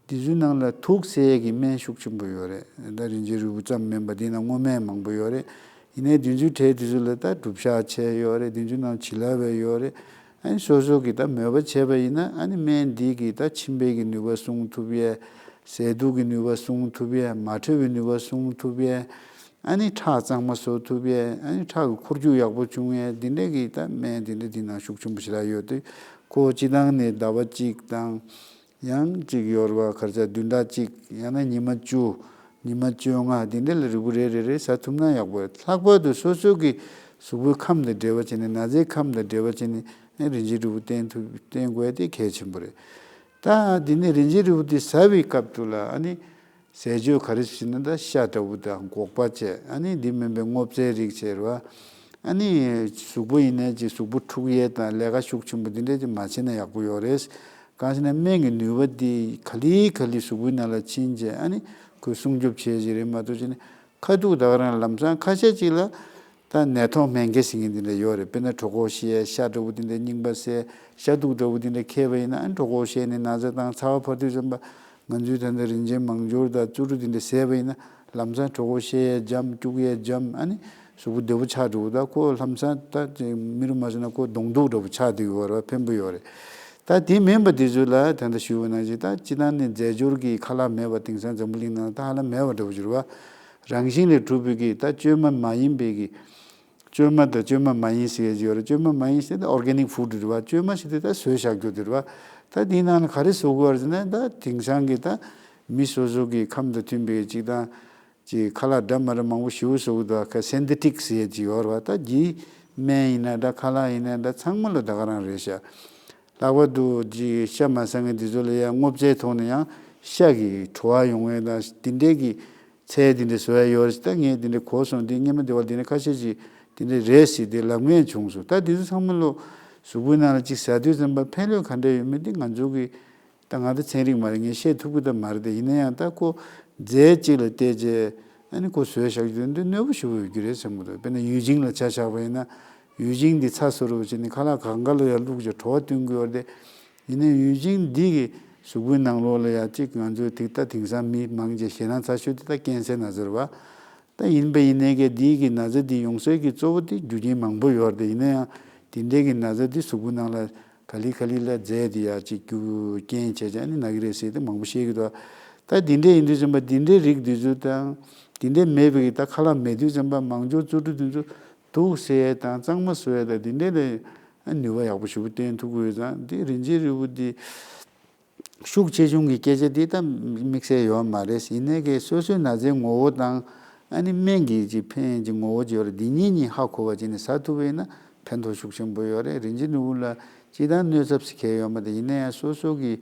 དེ་ཚོའི་ནང་ལ་དུག་སེལ་ཡས་ཀྱི་སྨན་ཤུགས་ཆེན་པོ་ཡོད་རེད། ད་རིན་ཆེན་རིལ་བུ་ཙམ་མིན་པ་དེའི་ནང་སྔོ་སྨན་མང་པོ་ཡོད་རེད། ཡིན་ནའི་དེ་ཚོའི་གྲས་དེ་ཚོ་ལ་ད་གྲུབ་ཤ་ཆེ་ཡོད་རེད། དེ་ཚོའི་ནང་བྱི་ལ་བས་ཡོད་རེད། ཨ་ནི་སོ་སོ་གིས་ད་མོས་པ་བྱས་པ་ཡིན་ན་ཨ་ནི་སྨན་འདི་གིས་ད་མཆིན་པའི་གི་ནུས་པ་སྲུང་ཐུབ་ཡས། ཟས་དུག་གི་ནུས་པ་སྲུང་ཐུབ་ཡས། མ་འཕྲོད་པའི་ནུས་པ་སྲུང་ཐུབ་ཡས། ཨ་ནི་ཁྲག་གཙང་མ་བཟོ་ཐུབ་ཡས། ཨ་ནི་ཁྲག་གི་འཁོར་རྒྱུག་ཡག་པོ་བྱུང་ཡས། འདི་འདྲ་གི་ད་སྨན་འདི་འདྲ་འདི་ནང་ཤུགས་ཆེན་པོ་ཞེ་དྲག་ཡོད་དེ། ཁོ་སྤྱིར་བཏང་ནས་ཟླ་བ་གཅིག་དང་། ཡང་གཅིག་ཡོད་རེད་བ། ག་རེ་ཟེར། བདུན་ཕྲག་གཅིག་ཡང་ན་ཉི་མ་བཅུ། ཉི་མ་བཅོ་ལྔ་འདི་འདྲ་ལ་རིལ་བུ་རེ་རེ་རེ་ཟ་ཐུབ་ན་ཡག་པོ་རེད། ལྷག་པར་དུ་སོ་སོ་གི་གཟུགས་པོའི་ཁམས་དང་འབྲེལ་བ་བྱས་ནས། ན་ཚའི་ཁམས་དང་འབྲེལ་བ་བྱས་ནས་ཨེ་རིན་ཆེན་རིལ་བུ་བསྟེན་ཐུབ། བསྟེན་དགོས་དེ་གལ་ཆེན་པོ་རེད། ད་འདི་ནས་རིན་ཆེན་རིལ་བུ་འདི་ཟ་བའི་སྐབས་དུ་ལ་ཨ་ནི་ཟས་སྤྱོད་ག་རེ་ཞིག་ན་ད་ཤ་འདྲ་བོ་དང་སྒོག་པ་བཅས། ཨ་ནི་འདི་མིན་པའི་སྔོ་ཚལ་རིགས་བཅས་རེད་བ། ཨ་ནི་གཟུགས་པོ་ཡིན་ནའི་ཅིག་གཟུགས་པོ་འཁྲུ་ཡས་དང་ལས་ཀ་ཤུགས་ཆེན་པོ་འདི་འདྲ་ཅིག་མ་བྱས་ན་ཡག་པོ་ཡོད་རེད། གང་ཞེ་ན་སྨན་གྱི་ནུས་པ་འདི་ག་ལེ་ག་ལེ་གཟུགས་པོའི་ནང་ལ་ཕྱིན་རྗེས་ཨ་ནི་ཁོས་སྲུང་སྐྱོབ་བྱེད་ཀྱི་རེད་མ་གཏོགས་བྱས་ནས་ཁ་ཐུག་ད་ག་རང་ལམ་སང་ཁ་ཤས་ཅིག་ལ་ད་ནད་ཐོག་སྨན་དགེ་ཟེར་མཁན་འདི་འདྲ་ཡོད་རེད། དཔེར་ན་གྲོད་ཁོག་བཤལ། ཤ་འདྲ་བོ་འདི་འདྲ་རྙིང་པ་བཟས། ཤ་དུག་འདྲ་བོ་འདི་འདྲ་ཁེལ་བ་ཡིན་ན་ཨ་ནི་གྲོད་ཁོག་བཤལ་ནས་ན་ཚ་དང་ཚ་བ་འཕར་དུས་ཙམ་པ། ང་ཚོས་ད་ལྟ་རིན་ཆེན་མང་སྦྱོར་དང་ཙུ་རུ་འདི་འདྲ་བཟས་པ་ཡིན་ན་ལམ་སང་གྲོད་ཁོག་བཤལ་ཡས་འཇམ། སྐྱུག་ཡས་འཇམ། ཨ་ནི་གཟུགས་པོ་བདེ་པོ་ཆགས་འགྲོ་གི། ད་ཁོ་ལམ་སང་ད་མི་རུ་མ་སོང་ན་ཁོ་གདོང་གདུགས་འདྲ་བོ་ཆགས་བསྡད་ཀྱི་ཡོད་རེད་བ། ཕན་པོ་ཡོད་རེད། ད་དེ་མིན་པ་དེ་ཚོ་ལ་ད་ལྟ་ཞུས་པ་ནང་བཞིན་ད་སྤྱིར་བཏང་ནས་རྫས་སྦྱོར་གྱི་ཁ་ལག་མེད་པ། དེང་སང་འཛམ་བུ་གླིང་ནང་ད་ཧ་ལམ་མེད་པ་འདྲ་བོ་ཅིག་རེད་བ། རང་བཞིན་ལས་གྲུབ་པའི་གི་ད་བཅོས་མ་མ་ཡིན་པའི་གི། བཅོས་མ་དང་བཅོས་མ་མ་ཡིན་ཟེར་ཡས་ཅིག་ཡོད་རེད། བཅོས་མ་མ་ཡིན་ཟེར་ད་ཨོར་གེ་ནིག་ཕུཌ་རེད་བ། བཅོས་མ་ཟེར་དེ་ད་བཟོས་བཞག་རྒྱུ་དེ་རེད་བ། ད་དེའི་ནང་ལ་ག་རེ་བཟོ་དགོས་རེད་ཟེར་ན། ད་དེང་སང་གི་ད་མི་སོ་སོ་གི་ཁམས་དང་མཐུན་པའི་ཅིག་དང་ཅིག་ཁ་ལག་འདྲ་མ་འདྲ་མང་པོ་ཞེ་པོ་བཟོ་གི་འདུག་ཁ་སིན་ཐེ་ཊིག་ཟེར་ཡས་ཅིག་ཡོད་རེད་བ། ད་འདི་སྨན་ཡིན་ན་འདྲ། ཁ་ལག་ཡིན་ན་འདྲ། ཚང་མ་ལ་ད་ག་རང་རེད་ཤག་ལྷག་པར་དུ་ཅིག་ཤ་མ་ཟ་མཁན་འདི་ཚོ་ལ་ཡང་སྔོ་ཚལ་ཐོག་ནས་ཡང་ཤ་གི་བྲོ་བ་ཡོང་བའི་དང་འདི་འདྲའི་གི་ཚལ་འདི་འདྲ་བཟོ་ཡ་ཡོད་རེད། ད་ངས་འདི་འདྲ་གོ་སོང་། འདི་སྔོན་མ་འདི་བ་འདི་འདྲ་ཁ་ཤས་ཅིག་འདི་འདྲ་རེད་ཟེར་ཏེ་ལབ་མཁན་བྱུང་སོང་། ད་འདི་ཚོ་ཚང་མ་ལོ་གཟུགས་པོའི་ནང་ལ་ཅིག་ཟ་དུས་ཙམ་པ་ཕན་ཡོན་ག་འདྲ་ཡོད་མེད་འདི་ང་ཚོ་གི་ད་ང་ད་ཚན་རིག་མ་རེད། ངས་བཤད་ཐུབ་ཀྱི་ད་མ་རེད། ད་ཡིན་ན་ཡང་ད་ཁོ་རྫས་གཅིག་ལ་བལྟས་རྗེས་ཨ་ནི་ཁོ་བཟོས་བཞག་རྒྱུ་འདི་གནོད་པོ་ཞེ་པོ་ཡོད་རྒྱུ་རེད་བསམ་གྱི་འདུག་དཔེར་ན་ཡུལ་ཆིང་ལ་ཆ་བཞག་པ་ཡིན་ན། ཡུལ་ཆིང་འདི་ཚ་བཟོ་རུ་བྱས་ནས་ཁ་ལག་གང་ག་ལ་ཡང་བླུགས་བྱས་བྲོ་བ་བསྟན་གྱི་ཡོད་རེད། ཡིན་ནའི་ཡུལ་ཆིང་འདི་གི་གཟུགས་པོའི་ནང་ལོགས་ལ་ཡ་གཅིག་ང་ཚོའི་ཐིག་ད་དེང་སང་མི་མང་ཆེ་ཞེད་སྣང་ཚ་ཤོས་དེ་ད་ཀན་སར་ན་ཚ་རེད་བ། ད་ཡིན་པ་ཡིན་ནའི་གི་འདི་གི་ན་ཚ་འདི་ཡོང་སའི་གི་གཙོ་བོ་དེ་རྒྱུ་རྐྱེན་མང་པོ་ཡོད་རེད། ཡིན་ན་ཡང་དེ་འདྲའི་གི་ན་ཚ་འདི་གཟུགས་པོའི་ནང་ལ་ག་ལེ་ག་ལེ་ལ་རྫས་འདི་ཡ་གཅིག་རྒྱུ་རྐྱེན་བྱས་བྱས་ནི་ན་གི་རེད་ཟེར་ཏེ་མང་པོ་བཤད་གི་འདུག་ད་དེ་འདྲ་ཡིན་དུས་ཙམ་པ་དེ་འདྲའི་རིགས་འདི་ཚོ་དང་དེ་འདྲའི་མེད་པའི་གི་ད་ཁ་ལག་མེད་དུས་ཙམ་པ་མང་སྦྱོར་བཙོག་གྲུ་འདི་ཚོ་དུག་སེལ་ཡས་དང་གཙང་མ་བཟོ་ཡས་དང་དེ་འདྲའི་ལ་ནུས་པ་ཡག་པོ་ཞེ་པོ་བསྟེན་ཐུབ་ཀྱི་ཡོད་ཙང་འདི་རིན་ཆེན་རིལ་བུ་འདི། ཤུགས་ཆེ་ཆུང་གི་སྐད་ཆ་འདི་ད་དམིགས་བསལ་ཡོད་མ་རེད། ཡིན་ནའི་གི་སོ་སོའི་ན་ཚའི་ངོ་བོ་དང་ཨ་ནི་སྨན་གྱི་ཅིག་ཕན་གྱི་ངོ་བོ་ཅིག་ཡོད་རེད། འདི་གཉིས་གཉིས་ཧ་གོ་བ་ཅིག་ནས་ཟ་ཐུབ་པ་ཡིན་ན་ཕན་ཐོགས་ཤུགས་ཆེན་པོ་ཡོད་རེད། རིན་ཆེན་རིལ་བུ་ལ་སྤྱིར་བཏང་གནོད་ཚབས་ཟེར་གང་ཡང་ཡོད་མ་རེད། ཡིན་ན་ཡང་སོ་སོ་གི་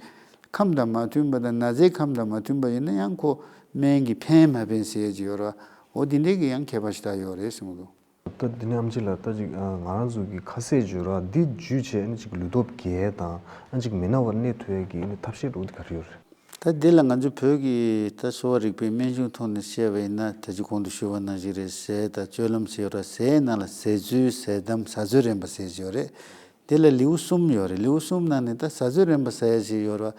ཁམས་དང་མ་མཐུན་པ་དང་ན་ཚའི་ཁམས་དང་མ་མཐུན་པ་ཡིན་ན་ཡང་ཁོ་སྨན་གྱི་ཕན་མ་ཕན་ཟེར་ཡས་ཅིག་ཡོད་རེད་བ། འོ་འདི་འདྲའི་གི་ཡང་ཁྱད་པར་ཞེ་དྲག་ཡོད་རེད་བསམ་གྱི་འདུག་ད་འདི་ནས་ཨམ་ཆི་ལགས། ད་ཅིག་ཨ་ང་རང་ཚོ་གི་ཁ་ཟས་བརྗོད་ར་འདི་བརྒྱུད་བྱས་ཨ་ནི་ཅིག་ལུས་སྟོབས་རྒྱས་དང་ཨ་ཅིག་མི་ན་བར་གནས་ཐུབ་ཡས་ཀྱི་ཨ་ནི་ཐབས་ཤེས་འདྲ་བོ་འདི་ག་རེ་ཡོད་རེད། ད་འདི་ལ་ང་ཚོ་བོད་ཀྱི་ད་གསོ་བ་རིག་པའི་སྨན་གཞུང་ཐོག་ནས་བཤད་པ་ཡིན་ན། ད་ཅི་གོང་དུ་ཞུས་པ་ནང་བཞིན་རེད། ཟས་དང་སྤྱོད་ལམ་ཟེར་ཡོད་ར། ཟས་ནང་ལ་ཟས་ཚོད་ཟས་དམ་ཟ་ཚོད་རན་པ་ཟེར་ཡོད་རེད། འདི་ལ་ལེའུ་གསུམ་ཡོད་རེད། ལེའུ་གསུམ་ནང་ནས་ད་ཟ་ཚོད་རན་པ་ཟ་ཡས་ཞིག་ཡོད་ར།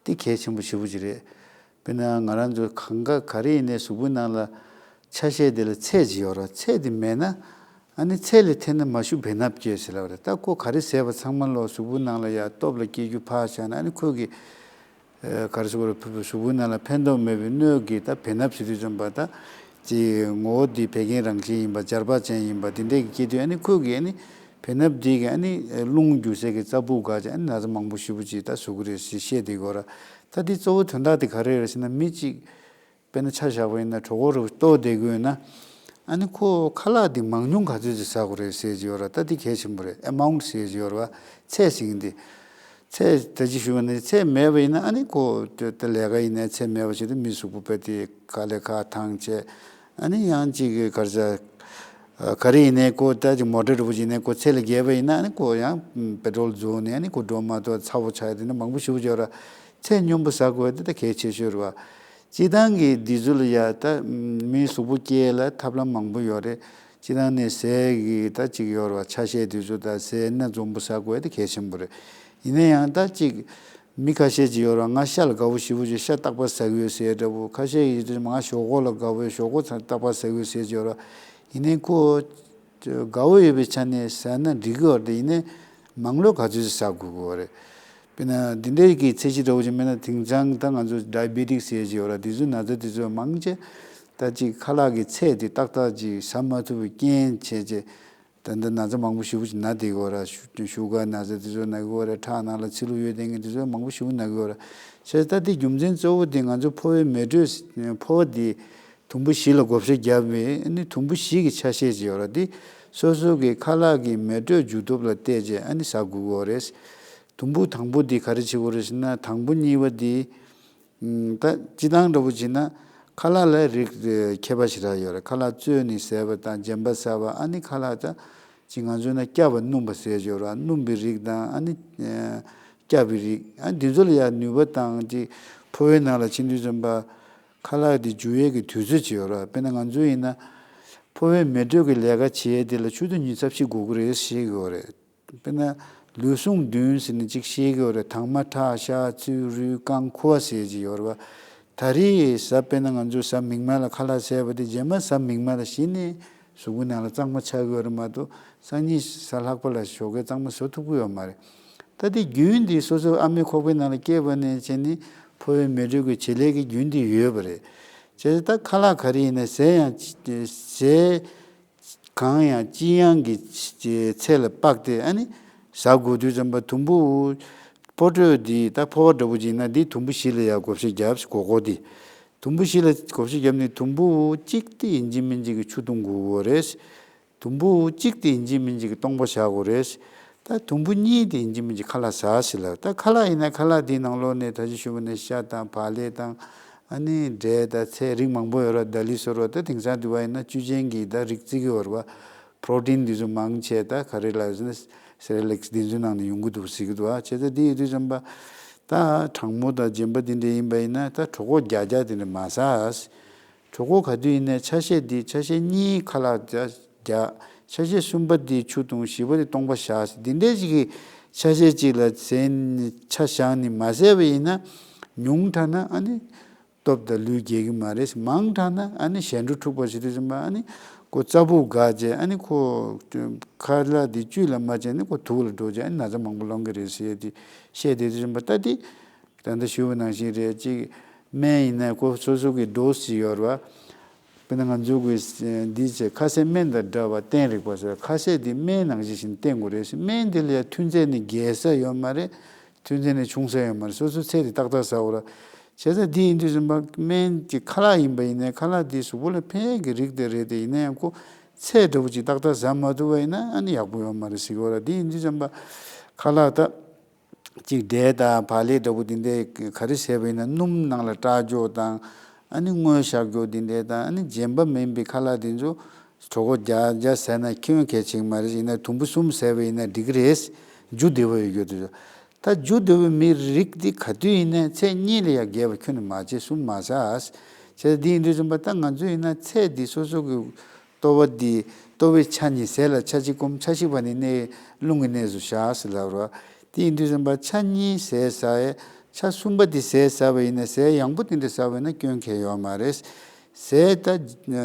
འདི་གལ་ཆེན་པོ་ཞེ་པོ་ཅིག་རེད། དཔེར་ན་ང་རང་ཚོ་གང་ག་ག་རེ་ཡིན་ནའི་གཟུགས་པོའི་ནང་ལ་ཆ་ཤས་དེ་ལ་ཚད་ཅིག་ཡོད་རེད་བ། ཚད་དེ་མེད་ན་ཨ་ནི་ཚད་ལས་ཐལ་ན་མ་ཞུ་བེ་སྣབས་སྐྱེ་ཟེར་ལབ་རེད། ད་ཁོ་ག་རེ་ཟས་པ་ཚང་མ་ལོ་གཟུགས་པོའི་ནང་ལ་ཡ་སྟོབས་ལ་སྐྱེ་རྒྱུ་ཕར་བཞག་ན་ཨ་ནི་ཁོ་གི་ཨ་ག་རེ་ཟེར་དགོས་རེད། ཕ་གཟུགས་པོའི་ནང་ལ་ཕན་ཐོགས་མེད་པའི་སྣོད་ཀྱི་ད་བེ་སྣབས་ཟེར་དུས་ཙམ་པ་ད་ཅིག་ངོ་བོ་འདི་བད་ཀན་རང་བཞིན་ཡིན་པ། སྦྱར་བ་ཅན་ཡིན་པ་འདི་འདྲས་ཀྱི་སྐྱེ་དུས་ཨ་ནི་ཁོ་གི་ཨ་ནི་བེ་སྣབས་འདི་གི་ཨ་ནི་རླུང་རྒྱུ་སའི་གི་རྩ་སྦུག་འགག་ཅིག་ཨ་ནི་ན་ཚ་མང་པོ་ཞེ་པོ་ཅིག་ད་བཟོ་གི་རེད་ཟེར་བཤད་བསྡད་ཀྱི་ཡོད་རེད། ད་འདི་གཙོ་བོ་དོན་དག་དེ་ག་རེ་རེད་ཟེར་ན་མི་གཅིག་དཔེར་ན་ཆ་བཞག་པ་ཡིན་ན་གྲོད་ཁོག་རུ་ལྟོགས་བསྡད་ཀྱི་ཡོད་ན། ཨ་ནི་ཁོ་ཁ་ལག་འདི་མང་ཉུང་ག་ཚོད་ཅིག་ཟ་དགོས་རེད་ཟེར་གྱི་ཡོད་ར། ད་འདི་གལ་ཆེན་པོ་རེད། ཨེ་མའུན་ཊི་ཟེར་གྱི་ཡོད་ར་བ། ཚད་ཟེར་གྱི་འདི། ཚད་ད་ཅི་ཞུ་བ་ནི་ཚད་མེད་པ་ཡིན་ན་ཨ་ནི་ཁོ་ད་ལས་ཀ་ཡིན་ནའི་ཚད་མེད་པ་བྱེད་དུས་མི་གཟུགས་པོ་དཔེ་དེ་དཀའ་ལས་ཁག་ཐང་ཆད། ཨ་ནི་ཡང་ཅིག་གི་གར་ས་ག་རེ་ཡིན་ནའི་ཁོ་ད་ཅིག་མོ་ཊ་འདྲ་པོ་ཅིག་ཡིན་ནའི་ཁོ་ཚད་ལས་བརྒལ་བ་ཡིན་ན་ཨ་ནི་ཁོ་ཡང་པེ་ཊྲོལ་རྫོགས་ནས་ཨ་ནི་ཁོ་འགྲོ་མ་ཐུབ་ཚ་པོ་ཆགས། དེ་ནི་མང་པོ་ཞེ་པོ་ཅིག་ཡོད་ར། ཚད་སྙོམས་པོ་ཟ་དགོས་དེ་ད་གལ་ཆེ་ཤོས་རེད་བ། སྤྱིར་བཏང་གི་འདི་ཚོ་ལ་ཡ་ད་མིའི་གཟུགས་པོ་སྐྱེ་ལ་ཐབས་ལམ་མང་པོ་ཡོད་རེད། སྤྱིར་བཏང་ནས་ཟས་ཀྱི་ད་ཅིག་ཡོད་རེད་བ། ཆ་ཤས་དེ་ཚོ་ད་ཟས་སྣ་འཛོམས་པོ་ཟ་དགོས་དེ་གལ་ཆེན་པོ་རེད། ཡིན་ན་ཡང་ད་ཅིག་མི་ཁ་ཤས་ཅིག་ཡོད་རེད་བ། ང་ཤ་ལ་དགའ་པོ་ཞེ་པོ་ཅིག་ཤ་རྟག་པར་ཟ་གི་ཡོད་ཟེར་འདྲ་པོ། ཁ་ཤས་ཀྱིས་ང་ཞོག་ཁོག་ལ་དགའ་པོ་ཞོག་ཁོག་ཚ་རྟག་པར་ཟ་གི་ཡོད་ཟེར་ཅིག་ཡོད་རེད་བ། ཡིན་ནའི་ཁོ་དགའ་བོ་ཡོད་པའི་ཆ་ནས་ཟ་ན་འགྲིག་གི་ཡོད་རེད། ཡིན་ནའི་མང་ལོས་ག་ཚོད་ཟ་དགོས་ཀྱི་ཡོད་རེད། དཔེར་ན་འདི་འདྲའི་གི་ཚད་གཞི་འདྲ་བོ་ཅིག་མེད་ན། དེང་སང་ད་ང་ཚོ་ཌའི་བེ་ཊིག་ཟེར་གྱི་ཡོད་ར། དེ་ཚོའི་ན་ཚ་དེ་ཚོ་མང་ཆེ་ད་ཅིག་ཁ་ལག་གི་ཚད་དེ་ཏག་ཏག་ཅིག་ཟ་མ་ཐུབ་པའི་རྐྱེན་བྱས་རྗེས་ད་ལྟ་ན་ཚ་མང་པོ་ཞེ་པོ་ཅིག་ན་བསྡད་ཀྱི་ཡོད་ར། ཤུ་ཤུ་གར་ན་ཚ་དེ་ཚོ་ན་གི་ཡོད་ར། ཁྲག་ནང་ལ་ཚིལ་ལུ་ཡོད་བསྡད་མཁན་དེ་ཚོ་མང་པོ་ཞེ་པོ་ན་གི་ཡོད་ར། བྱས་ཙང་ད་དེ་རྒྱུ་མཚན་གཙོ་བོ་དེ་ང་ཚོ་ཕོ་བའི་མེ་དྲོད། ཕོ་བ་དེ་དུམ་བུ་བཞི་ལ་བགོ་བཤའ་བརྒྱབ་པའི་ཨ་ནི་དུམ་བུ་བཞི་གི་ཆ་ཤས་ཅིག་ཡོད་ར། དེ་སོ་སོ་གི་ཁ་ལག་གི་མེ་དྲོད་འཇུ་སྟོབས་ལ་བལྟས་རྗེས་ཨ་ནི་ཟ་དགོས་ཀྱི་ཡོད་རེད། དུམ་བུ་དང་པོ་དེ་ག་རེ་བྱེད་དགོས་རེད་ཟེར་ན། དང་པོ་གཉིས་པ་དེ་ད་སྤྱིར་བཏང་འདྲ་པོ་བྱས་ན་ཁ་ལག་ལ་རིགས་ཁྱད་པར་ཞེ་དྲག་ཡོད་རེད། ཁ་ལག་བཙོས་ནས་ཟས་པ་དང་རྗེན་པ་ཟ་བ། ཨ་ནི་ཁ་ལག་ད་ཅིག་ང་ཚོ་ན་སྐྱ་བ་སྣུམ་པ་ཟེར་གྱི་ཡོད་ར། སྣུམ་པའི་རིགས་དང་ཨ་ནི་སྐྱ་བའི་རིགས། ཨ་འདི་ཚོ་ལ་ཡང་ནུས་པ་དང་ཅིག་ཕོ་བའི་ནང་ལ་ཕྱིན་དུས་ཙམ་པ་ཁ་ལག་དེ་འཇུ་ཡས་ཀྱི་དུས་ཚོད་ཅིག་ཡོད་ར། དཔེར་ན་ང་ཚོ་ཡིན་ན་ཕོ་བའི་མེ་དྲོད་ཀྱི་ལས་ཀ་བྱེད་ཡས་དེ་ལ་ཆུ་ཚོད་ཉི་ཤུ་རྩ་བཞི་འགོར་གྱི་རེད་ཟེར་གྱི་ཡོད་རེད། དཔེར་ན་ལུས་ཟུངས་བདུན་ཟེར་ནས་ཅིག་བཤད་ཀྱི་ཡོད་རེད། དྭངས་མ་ཁྲག་ཤ་ཚིལ་རུས་རྐང་ཁུ་བ་ཟེར་ཅིག་ཡོད་རེད་བ། ད་རེས་གཟའ་དཔེར་ན་ང་ཚོས་གཟའ་མིག་དམར་ལ་ཁ་ལག་བཟས་པ་དེ་རྗེས་མ་གཟའ་མིག་དམར་ལ་གཞི་ནས་གཟུགས་པོའི་ནང་ལ་གཙང་མ་ཆགས་ཀྱི་ཡོད་རེད་མ་གཏོགས། སང་ཉིན་གཟའ་ལྷག་པ་ལ་ཞོགས་ཀས་གཙང་མ་བཟོ་ཐུབ་ཀྱི་ཡོད་མ་རེད། ད་དེ་རྒྱུན་དེ་སོ་སོ་ཨ་མའི་ཁོག་པའི་ནང་ལ་སྐྱེས་པ་ནས་བྱས་ནས་ཕོ་བའི་མེ་དྲོད་ཀྱི་བྱེད་ལས་ཀྱི་རྒྱུན་དེ་ཡོད་པ་རེད། བྱས་ཙང་ད་ཁ་ལག་ག་རེ་ཡིན་ན་ཟས་ཡང་ཟས། གང་ཡང་ལྕི་ཡང་གི་ཚད་ལ་དཔག་སྟེ་ཨ་ནི་ཟ་དགོས་དུས་ཙམ་པ་དུམ་བུ། ཕོ་དྲོད་འདི་ད་ཕོ་བ་འདྲ་པོ་ཅིག་ཡིན་ན་འདི་དུམ་བུ་བཞི་ལ་ཡང་བགོ་བཤའ་བརྒྱབ། སྒོར་སྒོར་འདི་དུམ་བུ་བཞི་ལ་བགོ་བཤའ་བརྒྱབ་ནས་དུམ་བུ་གཅིག་དེ་ཡིན་གཅིག་མིན་གཅིག་གི་ཆུ་འཐུང་དགོས་ཀྱི་རེད། དུམ་བུ་གཅིག་དེ་ཡིན་གཅིག་མིན་གཅིག་གི་སྟོང་པ་བཞག་དགོས་རེད། ད་དུམ་བུ་གཉིས་དེ་ཡིན་གཅིག་མིན་གཅིག་ཁ་ལག་ཟ་ཟེར་ལབ། ད་ཁ་ལག་ཡིན་ན་ཁ་ལག་འདིའི་ནང་ལོགས་ནས་ད་ཅི་ཞུ་བ་ནས་ཤ་དང་བག་ལེབ་དང་། ཨ་ནི་འབྲས་དང་ཚལ་རིགས་མང་པོ་ཡོད་ར། ད་ལི་སོ་རོ་ད་དེང་སང་དུས་བ་ཡིན་ན་བཅུད་ཅན་གྱི་ད་རིགས་བརྩི་གི་ཡོད་ར་བ། པྲོ་ཊིན་འདི་ཚོ་མང་ཆེ་ད་ག་རེ་ལབ་ཟེར་ན་སེ་རེ་ལེགས་འདི་ཚོའི་ནང་ནས་ཡོང་གི་འདུག་ཟེར་གི་འདུག་ཨ། བྱས་ཙང་འདི་ཡོད་དུས་ཙམ་པ་ད་གྲང་མོ་དང་རྗེན་པ་འདི་འདྲ་ཡིན་པ་ཡིན་ན་ད་གྲོད་ཁོག་རྒྱགས་རྒྱགས་དེ་འདྲ་མ་ཟ། གྲོད་ཁོག་ག་དུས་ཡིན་ནའི་ཆ་ཤས་འདི་ཆ་ཤས་གཉིས་ཁ་ལག་རྒྱགས། ཆ་ཤས་གསུམ་པ་འདི་ཆུ་འཐུང་། བཞི་པ་འདི་སྟོང་པ་བཞག་ཟེར། འདི་འདྲས་ཅིག་གི་ཆ་ཤས་ཅིག་ལ་ཟས་ནི་ཆ་བཞག་ནས་མ་ཟས་པ་ཡིན་ན་ཉུང་དྲགས་ན་ཨ་ནི་སྟོབས་དང་ལུས་རྒྱས་ཀྱི་མ་རེད། མང་དྲགས་ན་ཨ་ནི་གཞན་འཕྲུལ་འཁྲུགས་པ་ཞིག་དུས་ཙམ་པ་ཨ་ནི་ཁོ་རྩ་སྦུབ་འགག་བྱས། ཨ་ནི་ཁོ་ཁ་ལག་འདི་བཅུད་ལ་མ་བྱས་ནས་ཁོ་དུག་ལ་འགྲོ་བྱས། ཨ་ནི་ན་ཚ་མང་པོ་སློང་གི་རེད་ཟེར་ཏེ་བཤད་བསྡད་དུས་ཙམ་པ་ད་འདི། ད་ལྟ་ཞུ་བ་ནང་བཞིན་རེད། གཅིག་སྨན་ཡིན་ན་ཁོ་སོ་སོ་གི་ཌོ་སི་ཅིག་ཡོད་རེད་བ། དཔེར་ན་ང་ཚོ་གི་འདི་བྱས་ཁ་ཟས་སྨན་དང་འདྲ་བ་བསྟེན་རིགས་པ་ཟེར། ཁ་ཟས་འདི་སྨན་ནང་བཞིན་བཞིན་བསྟེན་དགོས་རེད་ཟེར། སྨན་འདི་ལ་ཡང་ཐུན་ཚད་ནི་རྒྱས་ས་ཡོད་མ་རེད། ཐུན་ཚད་ནི་ཆུང་ས་ཡོད་མ་རེད། སོ་སོ་ཚད་དེ་ཏག་ཏག་ཟ་དགོས་ར། བྱས་ཙང་འདི་ཡིན་དུས་ཙམ་པ་སྨན་གྱི་ཁ་ལག་ཡིན་པ་ཡིན་ནའི་ཁ་ལག་འདི་གཟུགས་པོ་ལ་ཕན་གྱི་རིགས་དེ་རེད་དེ། ཡིན་ན་ཡང་ཁོ་ཚད་འདྲ་པོ་ཅིག་ཏག་ཏག་ཟ་མ་ཐུབ་པ་ཡིན་ན་ཨ་ནི་ཡག་པོ་ཡོད་མ་རེད་ཟེར་གི་ཡོད་ར། འདི་ཡིན་དུས་ཙམ་པ་ཁ་ལག་ད། གཅིག་འབྲས་དང་བག་ལེབ་འདྲ་པོ་འདི་འདྲའི་ག་རེ་བཟས་པ་ཡིན་ན་སྣུམ་ནང་ལ་སྐྲག་འགྱོ་དང་། ཨ་ནི་སྔོ་བཞག་འགྱོ་འདི་འདྲའི་དང་། ཨ་ནི་རྗེན་པ་མིན་པའི་ཁ་ལག་འདི་ཚོ་གྲོད་ཁོག་རྒྱགས་རྒྱགས་ཟས་ན་ཁྱོན་གལ་ཆེ་གི་མ་རེད། ཡིན་ན་དུམ་བུ་གསུམ་ཟས་པ་ཡིན་ན་འགྲིག་གི་རེད། རྒྱུ་བདེ་བོ་ཡོད་རྒྱུ་དེ་ཚོ། ད་རྒྱུ་བདེ་བོའི་མི་རིགས་འདི་ག་དུས་ཡིན་ནའི་ཚད་གཉིས་ལས་ཡར་བརྒལ་བ་ཁྱོན་ནས་མ་བྱེད། གསུམ་མ་ཟ། བྱས་འདི་ཡིན་དུས་ཙམ་པ་ད་ང་ཚོ་ཡིན་ན་ཚད་འདི་སོ་སོ་གི་ལྟོ་བ་འདི་ལྟོ་བའི་ཆ་གཉིས། ཟས་ལ་ཆ་གཅིག་སྐོམ། ཆ་བཞི་པ་ནི་གནས་རླུང་གི་གནས་སུ་བཞག་ཟེར་ལབ་རོ། དེ་ཡིན་དུས་ཙམ་པ་ཆ་གཉིས་ཟས་ཟ་ཡས། ཆ་གསུམ་པ་འདི་ཟས་ཟ་བ་ཡིན་ན། ཟས་ཡང་པོ་དེ་འདྲ་ཟ་བ་ཡིན་ན་སྐྱོན་གང་ཡང་ཡོད་མ་རེད། ཟས་ད་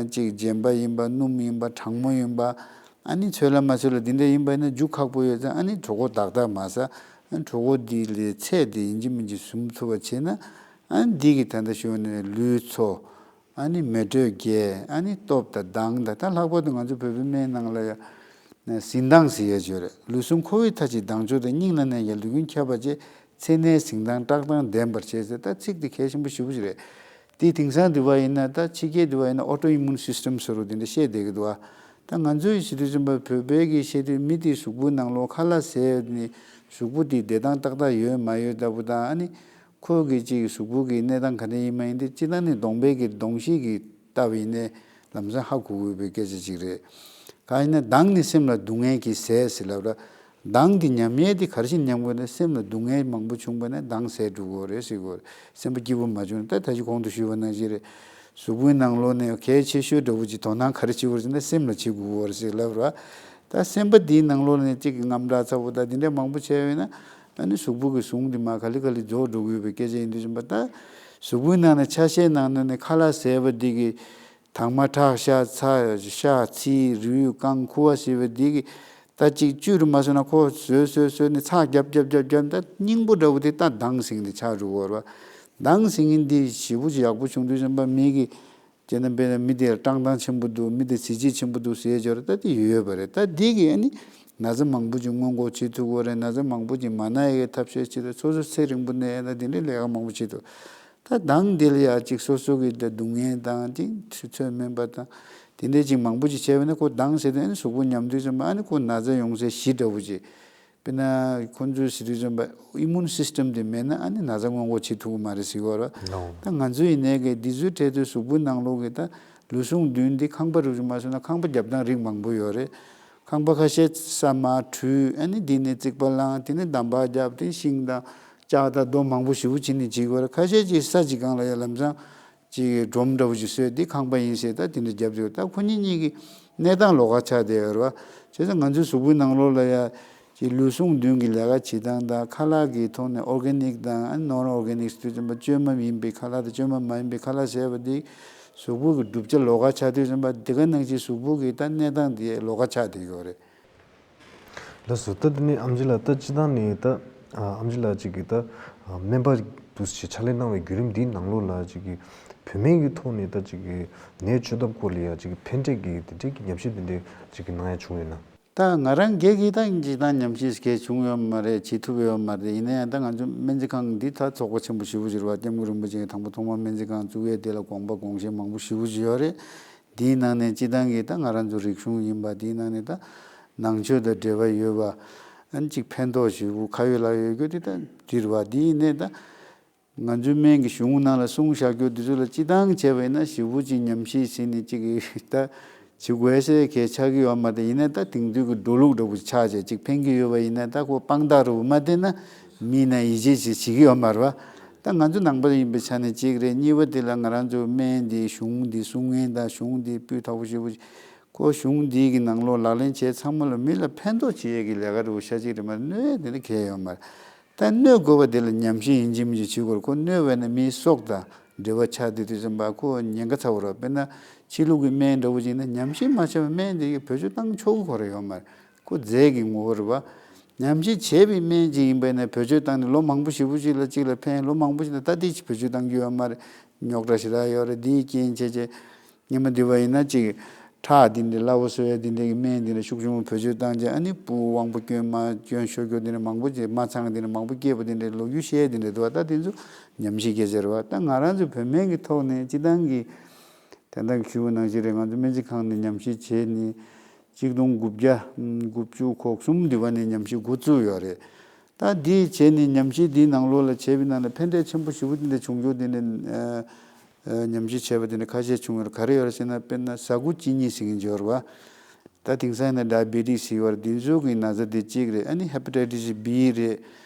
ཅིག་རྗེན་པ་ཡིན་པ། སྣུམ་ཡིན་པ། གྲང་མོ་ཡིན་པ། ཨ་ནི་ཚོད་ལ་མ་ཚོད་ལ་འདི་འདྲ་ཡིན་པ་ཡིན་ན་རྒྱུ་ཁག་པོ་ཡོད་ཙང་། ཨ་ནི་གྲོད་ཁོག་བདག་བདག་མ་ཟ། ཨ་ནི་གྲོད་ཁོག་འདི་ལས་ཚད་འདི་ཡིན་གཅིག་མིན་གཅིག་ཟུམ་ཐུབ་པ་བྱས་ན། ཨ་ནི་འདི་གི་ད་ལྟ་ཞུ་ནས་ལུས་འཚོ། ཨ་ནི་མེ་དྲོད་རྒྱས། ཨ་ནི་སྟོབས་དང་མདངས་དང་། ད་ལྷག་པར་དུ་ང་ཚོ་བོད་པའི་སྨན་ནང་ལ་ཡ་གཟི་མདངས་ཟེར་ཡ་ཅིག་ཡོད་རེད། ལུས་ཟུངས་འཁོར་བའི་མཐའ་བཅད་མདངས་མཆོག་དང་། སྙིང་ལ་གནས་ཀྱང་ལུས་ཀུན་ཁྱབ་པ་བཅས། མཚན་ནས་གཟི་མདངས་བཀྲག་མདངས་ལྡན་པར་བྱེད་ཟེར། ད་ཚིག་འདི་གལ་ཆེན་པོ་ཞེ་པོ་ཅིག་རེད། དེ་དེང་སང་འདི་བ་ཡིན་ན་ད་ཕྱི་རྒྱལ་འདི་བ་ཡིན་ན་auto immune system ཟེར་བ་དེ་འདྲ་བཤད་བསྡད་ཀྱི་འདུག་བ། ད་ང་ཚོའི་བྱེད་དུས་ཙམ་པ་བོད་པའི་གི་བཤད་དུས་མི་དེའི་གཟུགས་པོའི་ནང་ལོགས་ཁ་ལག་ཟས་ནས་གཟུགས་པོ་དེ་བདེ་ཐང་ཏག་ཏག་ཡོད་མ་ཡོད་ལྟ་བུ་དང་ཨ་ནི། ཁོ་གི་ཅིག་གཟུགས་པོ་གི་གནས་སྟངས་ག་འདྲ་ཡིན་མ་ཡིན་དེ་སྤྱིར་བཏང་ནི་གདོང་པའི་གི་གདོང་ཤེས་ཀྱི་ལྟ་བ་ཡིན་ནའི་ལམ་སང་ཧ་གོ་དགོས་པའི་སྐད་ཆ་ཅིག་རེད། གང་ཡིན་ན་མདངས་ནི་སེམས་ལ་སྡུག་བསྔལ་གྱི་ཟས་ཟེར་ལབ་ར། མདངས་འདི་ཉམས་ཡས་དེ་ག་རེ་བཞིན་ཉམས་དགོས་ན་སེམས་ལ་སྡུག་བསྔལ་མང་པོ་བྱུང་བ་ན་མདངས་ཟད་འགྲོ་གི་རེད་ཟེར་གི་རེད། སེམས་པ་སྐྱིད་པོ་མ་བྱུང་ན་ད་ད་ཅི་གོང་དུ་ཞུས་པ་ནང་བཞིན་རེད། གཟུགས་པོའི་ནང་ལོགས་ནས་གལ་ཆེ་ཤོས་འདྲ་བོ་ཅིག་དོ་སྣང་ག་རེ་བྱེད་དགོས་རེད་ཟེར་ན་སེམས་ལ་བྱེད་དགོས་རེད་ཟེར་ལབ་ར། ད་སེམས་པ་འདིའི་ནང་ལོགས་ནས་གཅིག་གི་དངངས་སྐྲག་ཚ་པོ་དང་འདི་འདྲ་མང་པོ་བྱས་ཡོད་ན། ཨ་ནི་གཟུགས་པོ་གི་ཟུངས་འདི་མར་ག་ལེ་ག་ལེ་རྫོགས་འགྲོ་གི་ཡོད་པའི་སྐད་ཆ་ཡིན་དུས་ཙམ་པ་ད། གཟུགས་པོའི་ནང་ནས་ཆ་ཤས་ནང་ནས་ནི་ཁ་ལག་ཟས་པ་འདི་གི་དྭངས་མ་ཁྲག་ཤ་ཚྭ་ཤ་ཚིལ་རུས་རྐང་ཁུ་བ་ཟེར་བ་འདི་གི་ད་གཅིག་བཅུད་རུ་མ་སོང་ན་ཁོ་ཟོས་ཟོས་ཟོས་ནས་ཚྭ་རྒྱབ་རྒྱབ་རྒྱབ་རྒྱབ་ད་སྙིང་པོ་འདྲ་བོ་དེ་ད་མདངས་ཟིན་ནས་ཆགས་འགྲོ་གི་ཡོད་རེད་བ། མདངས་ཟིན་མཁན་འདི་ཞེ་པོ་ཅིག་ཡག་པོ་བྱུང་དུས་ཙམ་པ་མི་གི། བྱས་ན་དཔེར་ན་མི་དེ་ལ་བཀྲག་མདངས་ཆེན་པོ་འདུག་མི་དེ་གཟི་བརྗིད་ཆེན་པོ་འདུག་ཟེར་ཡས་ཅིག་ཡོད་རེད། ད་དེ་ཡོད་ཡོད་པ་རེད། ད་དེ་གིས་ཨ་ནི་ན་ཚ་མང་པོ་ཅིག་སྔོན་འགོག་བྱེད་ཐུབ་ཀྱི་ཡོད་རེད། ན་ཚ་མང་པོ་ཅིག་མ་ན་ཡས་ཀྱི་ཐབས་ཤེས་བྱེད་དུས་སོ་སོ་ཚེ་རིང་པོ་གནས་ཡས་ན་དེ་འདྲའི་ལས་ཀ་མང་པོ་བྱེད་ཐུབ། ད་མདངས་དེ་ལ་ཡ་ཅིག་སོ་སོ་གི་ད་སྡུག་བསྔལ་དང་ཅིག་ཚོད་མིན་པ་དང་དེ་འདྲའི་ཅིག་མང་པོ་ཅིག་བྱས་པ་ན་ཁོ་མདངས་ཟེར་དུས་ཨ་ནི་གཟུགས་པོ་ཉམས་དུས་ཙམ་པ་ཨ་ནི་ཁོ་ན་ཚ་ཡོང་སའི་གཞི་འདྲ་བོ་ཅིག་དཔེར་ན་ཁོ་ཚོའི་ཟེར་དུས་ཙམ་པ་ཨི་མུན་སིས་ཊམ་དེ་མེད་ན་ཨ་ནི་ན་ཚ་སྔོན་འགོག་བྱེད་ཐུབ་ཀྱི་མ་རེད་ཟེར་གྱི་ཡོད་རེད། ད་ང་ཚོ་ཡིན་ནའི་གི་འདི་ཚོའི་གྲས་དུ་གཟུགས་པོའི་ནང་ལོགས་ཀྱི་ད་ལུས་ཟུངས་བདུན་འདི་ཁང་པ་རུ་མ་སོང་ན་ཁང་པ་རྒྱབ་སྟངས་རིགས་མང་པོ་ཡོད་རེད། ཁང་པ་ཁ་ཤས་ས་མར་བྲུས་ཨ་ནི་འདི་ནས་རྩིག་པ་བསླངས་དེ་ནས་འདམ་བག་བརྒྱབ་དེ་ཤིང་དང་ལྕགས་དང་རྡོ་མང་པོ་ཞེ་པོ་བྱིན་ནས་བྱེད་ཀྱི་ཡོད་རེད། ཁ་ཤས་ཀྱིས་ས་གཅིག་སྒང་ལ་ཡ་ལམ་སང་། ཅིག་སྒྲོམ་འདྲ་བོ་ཅིག་བཟོས་ཏེ་ཁང་པ་ཡིན་ཟེར་ད་དེ་འདྲ་རྒྱབ་ཡོད། ད་ཁོ་གཉིས་གཉིས་ཀྱི་གནས་སྟངས་ལོགས་ཀ་ཆགས་བསྡད་ཡོད་རེད་བ། བྱས་ཙང་ང་ཚོའི་གཟུགས་པོའི་ནང་ལོགས་ལ་ཡ་ཅིག་ལུས་ཟུངས་བདུན་གྱི་ལས་ཀ་བྱེད་སྟངས་དང་ཁ་ལག་གི་ཐོག་ནས་ཨོར་གེ་ནིག་དང་ནོན་ཨོར་གེ་ནིག་དུས་ཙམ་པ་བཅོས་མ་ཡིན་པའི་ཁ་ལག་དང་བཅོས་མ་མ་ཡིན་པའི་ཁ་ལག་ཟེར་བ་འདི་གཟུགས་པོ་གི་གྲུབ་ཆ་ལོགས་ཀ་ཆགས་དུས་ཙམ་པ་འདི་ག་ནང་བཞིན་གཟུགས་པོ་གི་ད་གནས་སྟངས་འདི་ལོགས་ཀ་ཆགས་བསྡད་ཡོད་རེད། ལགས་སོ། ད་དེ་ནས་ཨམ་ཆི་ལགས་ད་སྤྱིར་བཏང་ནས་ད་ཨམ་ཆི་ལགས་ཅིག་གིས་ད་སྨན་པ་འདུག་སེ་ཕྱག་ལས་གནང་བའི་བརྒྱུད་རིམ་འདིའི་ནང་ལོགས་ལ་ཅིག་གི་བོད་སྨན་གྱི་ཐོག་ནས་ད་ཅིག་གི་ནད་བཅོས་ཐབས་སྐོར་ལ་ཡ་ཅིག་གི་ཕན་འབྲས་ཀྱི་དེ་འདྲའི་གི་ཉམས་ཞིབ་དེ་འདྲའི་ཅིག་གི་གནང་ཡ་བྱུང་ཡོད་ན། ད་ང་རང་སྒེར་གྱིས་ད་སྤྱིར་བཏང་ཉམས་ཞིབ་གས་བྱུང་ཡོད་མ་རེད། བྱེད་ཐུབ་ཡོད་མ་རེད། ཡིན་ན་ཡང་ད་ང་ཚོ་སྨན་རྩིས་ཁང་འདི་ད་ཚོགས་པ་ཆེན་པོ་ཞེ་པོ་ཅིག་རེད་བ། སྐྱབས་མགོན་རིན་པོ་ཆེ་གིས་དང་པོ་ཐོག་མར་སྨན་རྩིས་ཁང་བཙུགས་ཡས་དེ་ལ་དགོངས་པ་དགོངས་བཞེས་མང་པོ་ཞེ་པོ་ཅིག་ཡོད་རེད། དེའི་ནང་ནས་སྤྱིར་བཏང་གི་ད་ང་རང་ཚོ་རིག་གཞུང་ཡིན་པ་དེའི་ནང་ནས་ད་ནང་ཆོས་དང་འབྲེལ་བ་ཡོད་པ། ཨ་ནི་གཅིག་ཕན་ཐོགས་ཞེ་པོ་ཁ་ཡོད་ལག་ཡོད་རྒྱུ་དེ་ད་འདི་རེད་བ། དེ་ཡིན་ནའི་ད་ང་ཚོའི་སྨན་གྱི་གཞུང་ནང་ལ་གསུངས་བཞག་རྒྱུ་དེ་ཚོ་ལ་སྤྱིར་བཏང་བྱས་པ་ཡིན་ན་ཞེ་པོ་ཅིག་ཉམས་ཞིབ་བྱས་ནས་གཅིག་གི་ད་བྱེད་དགོས་ཟེར་གལ་ཆགས་ཀྱི་ཡོད་མ་རེད། ཡིན་ནའི་ད་དེང་དུས་ཀྱི་འགྲོ་ལུགས་འདྲ་པོ་ཆགས་བྱས་གཅིག་ཕན་གྱི་ཡོད་པ་ཡིན་ན་ད་ཁོ་དཔང་རྟགས་འདྲ་པོ་མ་བསྟན་ན་མིའི་ནང་ཡིད་ཆེས་ཅིག་བྱེད་ཀྱི་ཡོད་མ་རེད་བ། ད་ང་ཚོ་ནང་པ་ཡིན་པའི་ཆ་ནས་གཅིག་རེད། གཉིས་པ་དེ་ལ་ང་རང་ཚོའི་སྨན་འདི་གཞུང་འདི་གསུང་མཁན་དང་གཞུང་འདི་སྤུས་དག་པོ་ཞེ་པོ་ཅིག་ཁོ་གཞུང་འདི་གི་ནང་ལོགས་ལག་ལེན་བྱས་ཚང་མ་ལ་མི་ལ་ཕན་ཐོགས་བྱེད་ཡས་ཀྱི་ལས་ཀ་འདྲ་པོ་ཤ་གཅིག་རེད་མ་གནོད་ཡས་དེ་འདྲ་གང་ཡང་ཡོད་མ་རེད། ད་གནོད་དགོས་པ་དེ་ལ་ཉམས་ཞིབ་ཡིན་གཅིག་མིན་གཅིག་བྱེད་དགོས་རེད། ཁོ་གནོད་པས་ན་མིའི་སྲོག་དང་འབྲེལ་བ་ཆགས་བསྡད་དུས་ཙམ་པ་ཁོ་ཉེན་ཁ་ཚ་པོ་རེད། དཔེར་ན་ཕྱི་ལུགས་ཀྱི་སྨན་འདྲ་པོ་ཅིག་ན་ཉམས་ཞིབ་མ་བྱས་པར་སྨན་དེ་གིས་བེད་སྤྱོད་བཏང་ཆོག་གི་ཁོ་རང་ཡོད་མ་རེད། ཁོ་རྫས་ཀྱི་ངོ་བོ་རེད་བ། ཉམས་ཞིབ་བྱས་པའི་སྨན་ཅིག་ཡིན་པས་ན་བེད་སྤྱོད་བཏང་ནས་ལོ་མང་པོ་ཞེ་པོ་ཅིག་ལ་གཅིག་ལ་ཕན། ལོ་མང་པོ་ཞིག་ལ་ད་ལྟའི་ཅིག་བེད་སྤྱོད་བཏང་རྒྱུ་ཡོད་མ་རེད། རྙོག་དྲ་ཞེ་དྲག་ཡོད་རེད། འདིའི་རྐྱེན་བྱས་བྱས། སྔོན་མ་འདི་བ་ཡིན་ན་ཅིག་ཁྲག་འདི་འདྲའི་སླ་པོ་བཟོ་ཡ་འདི་འདྲའི་གི་སྨན་འདི་འདྲ་ཤུགས་ཆེན་པོ་བེད་སྤྱོད་བཏང་རྗེས་ཨ་ནི་སྤུ་དབང་པོ་སྐྱོན་མ་སྐྱོན་ཤོར་རྒྱུ་འདི་འདྲ་མང་པོ་ཅིག་མ་ཚང་འདི་འདྲ་མང་པོ་སྐྱེས་པ་འདི་འདྲའི་ལོ་རྒྱུས་བཤད་འདི་འདྲ་འདུག་བ། ད་དེ་ཚོ་ཉམས་ཞིབ་སྐད་ཆ་རེད་བ། ད་ང་རང་ཚོ་བོད་སྨན་གྱི་ཐོག་ནས་སྤྱིར་བཏང་གི་དེ་འདྲ་གི་ཞུ་བ་ནང་བཞིན་རེད། ང་ཚོ་སྨན་རྩིས་ཁང་ནས་ཉམས་ཞིབ་བྱས་ནས་གཅིག་སྟོང་དགུ་བརྒྱ་དགུ་བཅུ་གོ་གསུམ་འདི་བ་ནས་ཉམས་ཞིབ་འགོ་བཙུགས་ཡོད་རེད། ད་འདི་བྱས་ནས་ཉམས་ཞིབ་འདིའི་ནང་ལོགས་ལ་བྱས་པའི་ནང་ལ་ཕན་འབྲས་ཆེན་པོ་ཞེ་པོ་འདི་འདྲ་བྱུང་རྒྱུ་འདི་འདྲ་ཨ་ཉམས་ཞིབ་བྱས་པ་དེ་འདྲ་ཁ་ཤས་བྱུང་ཡོད་རེད། ག་རེ་ཡོད་རེད་ཟེར་ན་དཔེར་ན་ཟ་ཁུ་གཅིན་སྙི་ཟེར་མཁན་ཅིག་ཡོད་རེད་བ། ད་དེང་སང་ཡིན་ན་ཌའི་བེ་ཊིས་ཟེར་བ་རེད། འདི་ཚོ་གི་ན་ཚ་དེ་གཅིག་རེད། ཨ་ནི་ཧེ་པ་ཊའི་ཊི་སི་བི་རེད།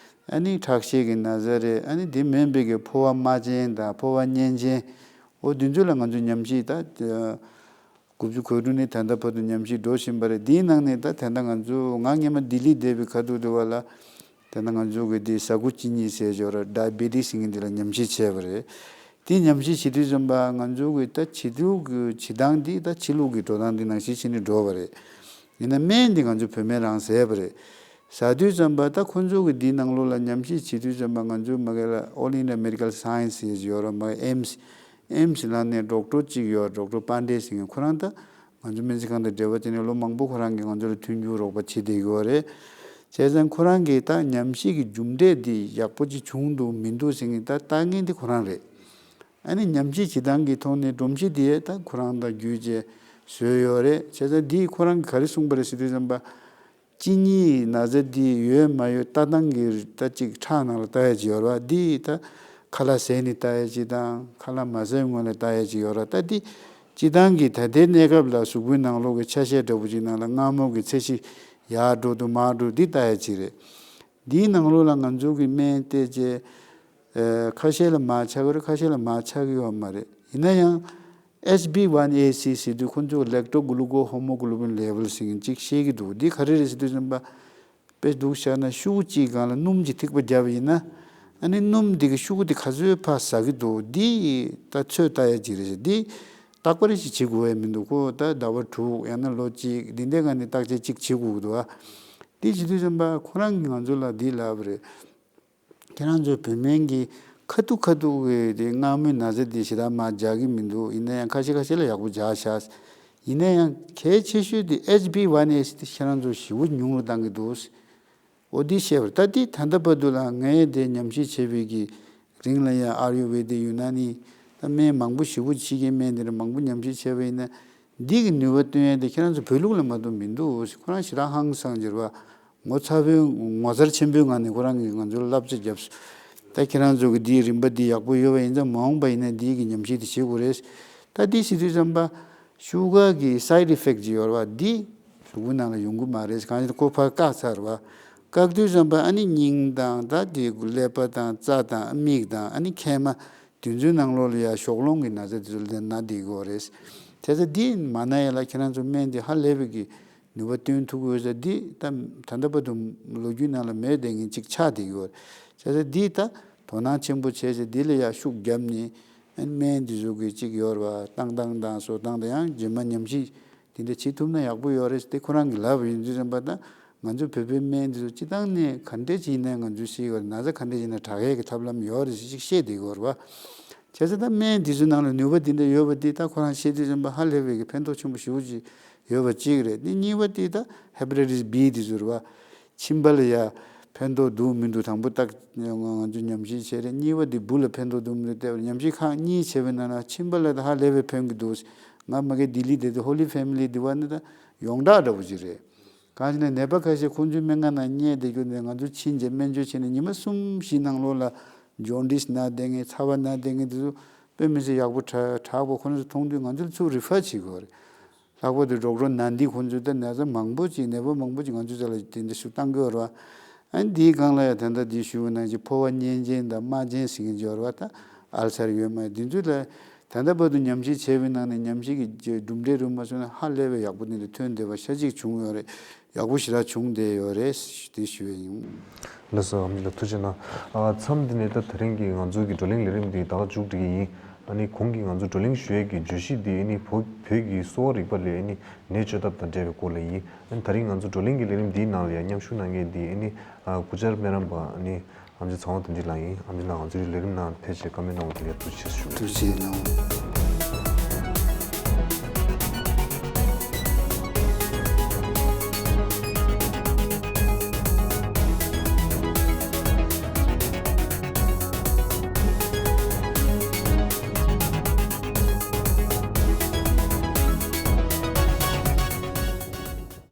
ཨ་ནི་ཁྲག་ཤེད་ཀྱི་ན་ཚ་རེད། ཨ་ནི་དེ་མིན་པའི་གི་ཕོ་བ་རྨ་ཅན་དང་ཕོ་བ་གཉན་ཅན། འོ་འདི་ཚོ་ལ་ང་ཚོ་ཉམས་ཞིབ་ད་དགུ་བཅུ་གོ་དྲུག་ནས་ད་ལྟ་བར་དུ་ཉམས་ཞིབ་འགྲོ་བཞིན་པ་རེད། འདིའི་ནང་ནས་ད་ད་ལྟ་ང་ཚོ་ང་སྔོན་མ་ལྡི་ལི་བསྡད་པའི་ཁ་ཐུག་དེ་བ་ལ། དེ་ན་ང་ཚོ་གི་འདི་ཟ་ཁུ་གཅིན་སྙི་ཟེར་ཅིག་ཡོད་རེད། ཌའི་བེ་ཊིས་ཟེར་མཁན་འདི་ལ་ཉམས་ཞིབ་བྱས་པ་རེད། དེ་ཉམས་ཞིབ་བྱེད་དུས་ཙམ་པ་ང་ཚོ་གི་ད་བྱེད་ལུགས་ཀྱི་བྱེད་སྟངས་འདི་ད་ཕྱི་ལུགས་ཀྱི་འགྲོ་སྟངས་འདི་ནང་བཞིན་བྱས་ནས་འགྲོ་བ་རེད། ཡིན་ན་སྨན་འདི་ང་ཚོ་བོད་སྨན་རང་བཟས་པ་རེད། ཟ་དུས་ཙམ་པ་ད་ཁོ་ཚོ་གི་འདི་ནང་ལོགས་ལ་ཉམས་ཞིབ་བྱེད་དུས་ཙམ་པ་ང་ཚོ་མ་གི་ལ་All India Medical Science ཟེར་ཅིག་ཡོད་རེད། མ་གི་ཨེམ་སི། ཨེམ་སི་ལ་ནས་ཌོག་ཊར་གཅིག་ཡོད། ཌོག་ཊར་པཱན་ཌེ་ཟེར་མཁན་ཁོ་རང་ད། ང་ཚོ་སྨན་རྩིས་ཁང་དང་འབྲེལ་བ་བྱས་ནས་ལོ་མང་པོ་ཁོ་རང་གིས་ང་ཚོ་ལ་མཐུན་འགྱུར་རོགས་པ་བྱེད་བསྡད་ཡོད་རེད། བྱས་ཙང་ཁོ་རང་གིས་ད་ཉམས་ཞིབ་ཀྱི་མཇུག་འབྲས་འདི་ཡག་པོ་ཅིག་བྱུང་འདུག་མི་འདུག་ཟེར་མཁན་ད་ལྟ་མཁན་དེ་ཁོ་རང་རེད། ཨ་ནི་ཉམས་ཞིབ་བྱེད་སྟངས་ཀྱི་ཐོག་ནས་སྒྲོམ་གཞི་དེ་ད་ཁོ་རང་དང་བརྒྱུད་བྱས་བཟོས་ཡོད་རེད། བྱས་ཙང་འདིས་ཁོ་རང་གིས་ག་རེ་གསུངས་པ་རེད་ཟེར་དུས་ཙམ་པ། གཅིན་སྙི་ན་ཚ་འདི་ཡོད་མ་ཡོད་ལྟ་སྟངས་ཀྱི་ད་ཅིག་ཁྲག་ནང་ལ་ལྟ་ཡ་ཅིག་ཡོད་རེད་བ། འདི་ད་ཁ་ལག་ཟས་ནས་ལྟ་ཡ་ཅིག་དང་ཁ་ལག་མ་ཟས་སྔོན་ལ་ལྟ་ཡ་ཅིག་ཡོད་རེད། ད་འདི་སྤྱིར་བཏང་གི་ད་ལྟའི་གནས་སྐབས་ལ་གཟུགས་པོའི་ནང་ལོགས་ཀྱི་ཆ་ཤས་འདྲ་པོ་ཅིག་ནང་ལ་མངར་མོ་གི་ཚད་གཞི་ཡར་འགྲོ་འདུག་མར་འགྲོ་འདི་ལྟ་ཡ་ཅིག་རེད། འདིའི་ནང་ལོགས་ལ་ང་ཚོ་གི་སྨན་བལྟས་རྗེས། ཨ། ཁ་ཤས་ལ་མར་ཆག་གི་རེད། ཁ་ཤས་ལ་མར་ཆག་གི་ཡོད་མ་རེད། ཡིན་ན་ཡང་ཨེཆ་བི་ཝན་ཨེ་སི་ཟེར་དུས་ཁོ་ཚོས་ལེག་ཊོ་གུ་ལུ་ཀོ་ཧོ་མོ་གུ་ལོ་བིན་ལེ་ཝལ་ཟེར་མཁན་ཅིག་བཤད་ཀྱི་འདུག་འདི་ག་རེ་རེད་ཟེར་དུས་ཙམ་པ། དཔེ་འདུག་བཞག་ན་ཤུ་གུ་གཅིག་སྒང་ལ་སྣུམ་གྱི་ཐིགས་པ་བརྒྱབ་པ་ཡིན་ན། ཨ་ནི་སྣུམ་འདི་གི་ཤུ་གུ་འདི་ག་ཚོད་ཕར་ཟ་གི་འདུག་འདི་ད་ཚོད་ལྟ་ཡ་ཅིག་རེད་ཟེར། འདི་རྟག་པར་ཞིག་བྱེད་དགོས་ཡ་མི་འདུག་ཁོ་ད་ཟླ་བ་དྲུག་ཡང་ན་ལོ་གཅིག་འདི་འདྲའི་སྒང་ནས་བརྟག་དཔྱད་ཅིག་བྱེད་དགོས་ཀྱི་འདུག་ཨ། འདི་བྱེད་དུས་ཙམ་པ་ཁོ་རང་གིས་ང་ཚོ་ལ་འདི་ལབ་པ་རེད། ཁྱེད་རང་ཚོ་བོད་སྨན་གྱི་ཁ་ཐུག་ཁ་ཐུག་གི་དེ་མངར་མོའི་ན་ཚ་དེ་ཞེ་དྲག་མར་འཇགས་ཀྱི་མི་འདུག་ཡིན་ན་ཡང་ཁ་ཤས་ཁ་ཤས་ལ་ཡག་པོ་འཇགས་ཤག་ཡིན་ན་ཡང་གལ་ཆེ་ཤོས་དེ་ཨེཆ་བི་ཝན་ཨེ་སི་དེ་ཁྱེད་རང་ཚོ་ཞེ་པོ་ཉུང་རུ་བཏང་གི་འདུག་འོ་འདི་བཤད་པར་ད་འདི་ད་ལྟ་བར་དུ་ལ་ངས་དེ་ཉམས་ཞིབ་བྱས་པའི་གི་རིང་ལ་ཡང་ཨ་ཡུར་ཝེ་དིག་ཡུ་ན་ནི་ད་སྨན་མང་པོ་ཞེ་པོ་ཕྱི་རྒྱལ་སྨན་དེ་འདྲ་མང་པོ་ཉམས་ཞིབ་བྱས་པ་ཡིན་ན། འདི་གི་ནུས་པ་སྟོན་ཡས་དེ་ཁྱེད་རང་ཚོ་བོད་ལུགས་ལ་མ་གཏོགས་མི་འདུག་ཁོ་རང་ཞེ་དྲག་ཧང་སངས་ཀྱི་རེད་བ། ངོ་ཚ་པོའི་ངོ་མཚར་ཆེན་པོའི་ངང་ནས་ཁོ་རང་གིས་ང་ཚོ་ལ་བསླབ་བྱ་བརྒྱབ་སོང་། ད་ཁྱེད་རང་ཚོ་གི་འདིའི་རིན་པ་འདི་ཡག་པོ་ཡོད་པ་ཡིན་ཙང་མ་འོངས་པ་ཡིན་ན་འདི་གི་ཉམས་ཞིབ་དེ་བྱེད་དགོས་རེད། ད་འདི་བྱེད་དུས་ཙམ་པ། ཤུ་གར་གི་སའིཌ་ཨི་ཕེག་ཅིག་ཡོད་རེད་བ། འདི་གཟུགས་པོའི་ནང་ལ་ཡོང་གི་མ་རེད། གང་ཡིན་ཁོ་ཕར་བཀག་ཚར་བ། བཀག་དུས་ཙམ་པ་ཨ་ནི་སྙིང་དང་ད་དེ་ཀླད་པ་དང་རྩ་དང་མིག་དང་ཨ་ནི་མཁལ་མ། དེ་ཚོའི་ནང་ལོགས་ལ་ཡ་ཞོགས་རླུང་གི་ན་ཚ་དེ་ཚོ་ལ་ན་བསྡད་ཀྱི་ཡོད་རེད། བྱས་ཙང་འདི་མ་ན་ཡ་ལ་ཁྱེད་རང་ཚོ་སྨན་འདི་ཧ་ལས་པའི་གི་ནུས་པ་བཏོན་ཐུབ་ཀྱི་ཡོད་ས་འདི་ད་ད་ལྟ་བར་དུ་ལོ་རྒྱུས་ནང་ལ་མེད་བསྡད་མཁན་ཅིག་ཆགས་བསྡད་ཀྱི་ཡོད་རེད། བྱས་ཙང་འདི་ད་དོ་སྣང་ཆེན་པོ་བྱས་ཙང་འདི་ལ་ཡ་ཤུགས་བརྒྱབ་ནས་སྨན་འདི་ཚོ་གི་ཅིག་ཡོད་རེད་བ། བཏང་སྟངས་དང་བཟོ་སྟངས་དང་ཡང་རྗེས་མ་ཉམས་ཞིབ་དེ་འདྲ་བྱེད་ཐུབ་ན་ཡག་པོ་ཡོད་རེད་དེ་ཁོ་རང་གིས་ལབ་པ་ཡིན་དུས་ཙམ་པ་ད་ང་ཚོ་བོད་པའི་སྨན་འདི་ཚོ་སྤྱིར་བཏང་ནས་ག་འདྲས་ཅིག་ཡིན་ནའི་ང་ཚོས་ཤེས་ཀྱི་ཡོད་རེད། ན་ཚ་ག་འདྲས་ཡིན་ན་དྲག་ཡས་ཀྱི་ཐབས་ལམ་ཡོད་རེད་ཅེས་ཅིག་བཤད་བསྡད་ཀྱི་ཡོད་རེད་བ། བྱས་ཙང་ད་སྨན་འདི་ཚོའི་ནང་ལ་ནུས་པ་འདི་འདྲ་ཡོད་པ་འདི་ད་ཁོ་རང་བཤད་དུས་ཙམ་པ་ཧ་ལས་པའི་གི་ཕན་ཐོགས་ཆེན་པོ་ཞེ་པོ་ཅིག་ཡོད་པ་གཅིག་རེད། འདི་གཉིས་པ་འདི་ད་ཧེ་པ་ཊའི་ཊིས་བི་འདི་ཚོ་རེད་བ། མཆིན་པ་ལ་ཡ་ཕན་ཐོགས་འདུག་མི་འདུག་དང་པོ་ད་ང་ཚོས་ཉམས་ཞིབ་བྱས་རེད། གཉིས་པ་འདི་འབུ་ལ་ཕན་ཐོགས་འདུག་མི་འདུག་བལྟས་པ་རེད། ཉམས་ཞིབ་ཁག་གཉིས་བྱས་པའི་ནང་ན་མཆིན་པ་ལ་ད་ཧ་ལས་པའི་ཕན་གྱི་འདུག་ང་མ་གི་ལྡི་ལི་བསྡད་དུས་ཧོ་ལི་ཕེ་མི་ལི་འདི་བ་ནི་ད་ཡོངས་གྲགས་འདྲ་པོ་ཅིག་རེད། གང་ཞིག་ན་ནད་པ་ཁ་ཤས་ཁོང་ཚོའི་སྨན་ཁང་ནང་བསྙལ་བསྡད་རྒྱུ་ནས་ང་ཚོ་ཕྱིན་རྗེས་སྨན་བཅོས་བྱས་ནས་ཉི་མ་གསུམ་བཞི་ནང་ལོགས་ལ་ཇོན་ཌིས་ན་བསྡད་མཁན་ཚ་བ་ན་བསྡད་མཁན་དེ་ཚོ་དཔེ་མི་སྲིད་ཡག་པོ་དྲག་དྲག་པོ་ཁོ་ཚོ་མཐོང་དུས་ང་ཚོ་ཚུར་རི་ཕར་བྱེད་དགོས་རེད། ལྷག་པར་དུ་ཌོག་ཊར་ན་འདི་ཁོང་ཚོས་ད་ན་ཚ་མང་པོ་ཅིག་ནད་པ་མང་པོ་ཅིག་ང་ཚོའི་རྩ་ལ་དེ་འདྲ་ཞིག་བཏང་གི་ཡོད་རེད་བ། ཨ་ནི་འདིའི་སྒང་ལ་ཡང་ད་ལྟ་འདི་ཞུས་པ་ནང་བཞིན་ཕོ་བ་གཉན་ཆེན་དང་རྨ་ཆེན་ཟེར་མཁན་ཅིག་ཡོད་རེད་བ། ད་ཨལ་སར་ཡོད་མ་ཡོད་འདི་ཚོ་ལ་ད་ལྟ་བར་དུ་ཉམས་ཞིབ་བྱས་པའི་ནང་ནས་ཉམས་ཞིབ་ཀྱི་གྲུབ་འབྲས་རུ་མ་སོང་ན་ཧ་ལས་པའི་ཡག་པོ་འདི་འདྲ་ཐོན་བསྡད་པ་ཤ་གཅིག་བྱུང་ཡོད་རེད། ཡག་པོ་ཞེ་དྲག་བྱུང་བསྡད་ཡོད་རེད་དེ་ཞུ་ཡས་ཡིན། ལགས་སོ། ཨ་མ་ལགས་ཐུགས་རྗེ་གནང་། ཨ་མཚམས་འདི་ནས་ད་དེ་རིང་གི་ང་ཚོའི་གི་བགྲོ་གླེང་ལས་རིམ་འདི་ད་ག་མཇུག་སྒྲིལ་གྱི་ཡིན། ཨ་ནི་གོང་གི་ང་ཚོ་བགྲོ་གླེང་ཞུ་ཡས་ཀྱི་བརྗོད་གཞི་འདི་ཨ་ནི་བོད་བོད་ཀྱི་གསོ་བ་རིག་པ་ལས་ཨ་ནི་ནད་བཅོས་ཐབས་དང་འབྲེལ་བའི་སྐོར་ལ་ཡིན། ཨ་ནི་ད་རིང་ང་ཚོ་བགྲོ་གླེང་གི་ལས་རིམ་འདིའི་ནང་ལ་ཡང་མཉམ་ཞུགས་གནང་མཁན་འདི་ཨ་ནི་ཨ་སྐུ་བཅར་སྨན་རམས་པ་ཨ་ནི་ཨ་མ་ལགས་ཚེ་དབང་དོན་གྲུབ་ལགས་ཡིན། ཨ་མ་ལགས་ང་ཚོའི་ལས་རིམ་ནང་ཕེབས་བྱས་བཀའ་མོལ་གནང་བ་དེ་ལ་ཐུགས་རྗེ་ཆེ་ཞུ། ཐུགས་རྗེ་གནང་།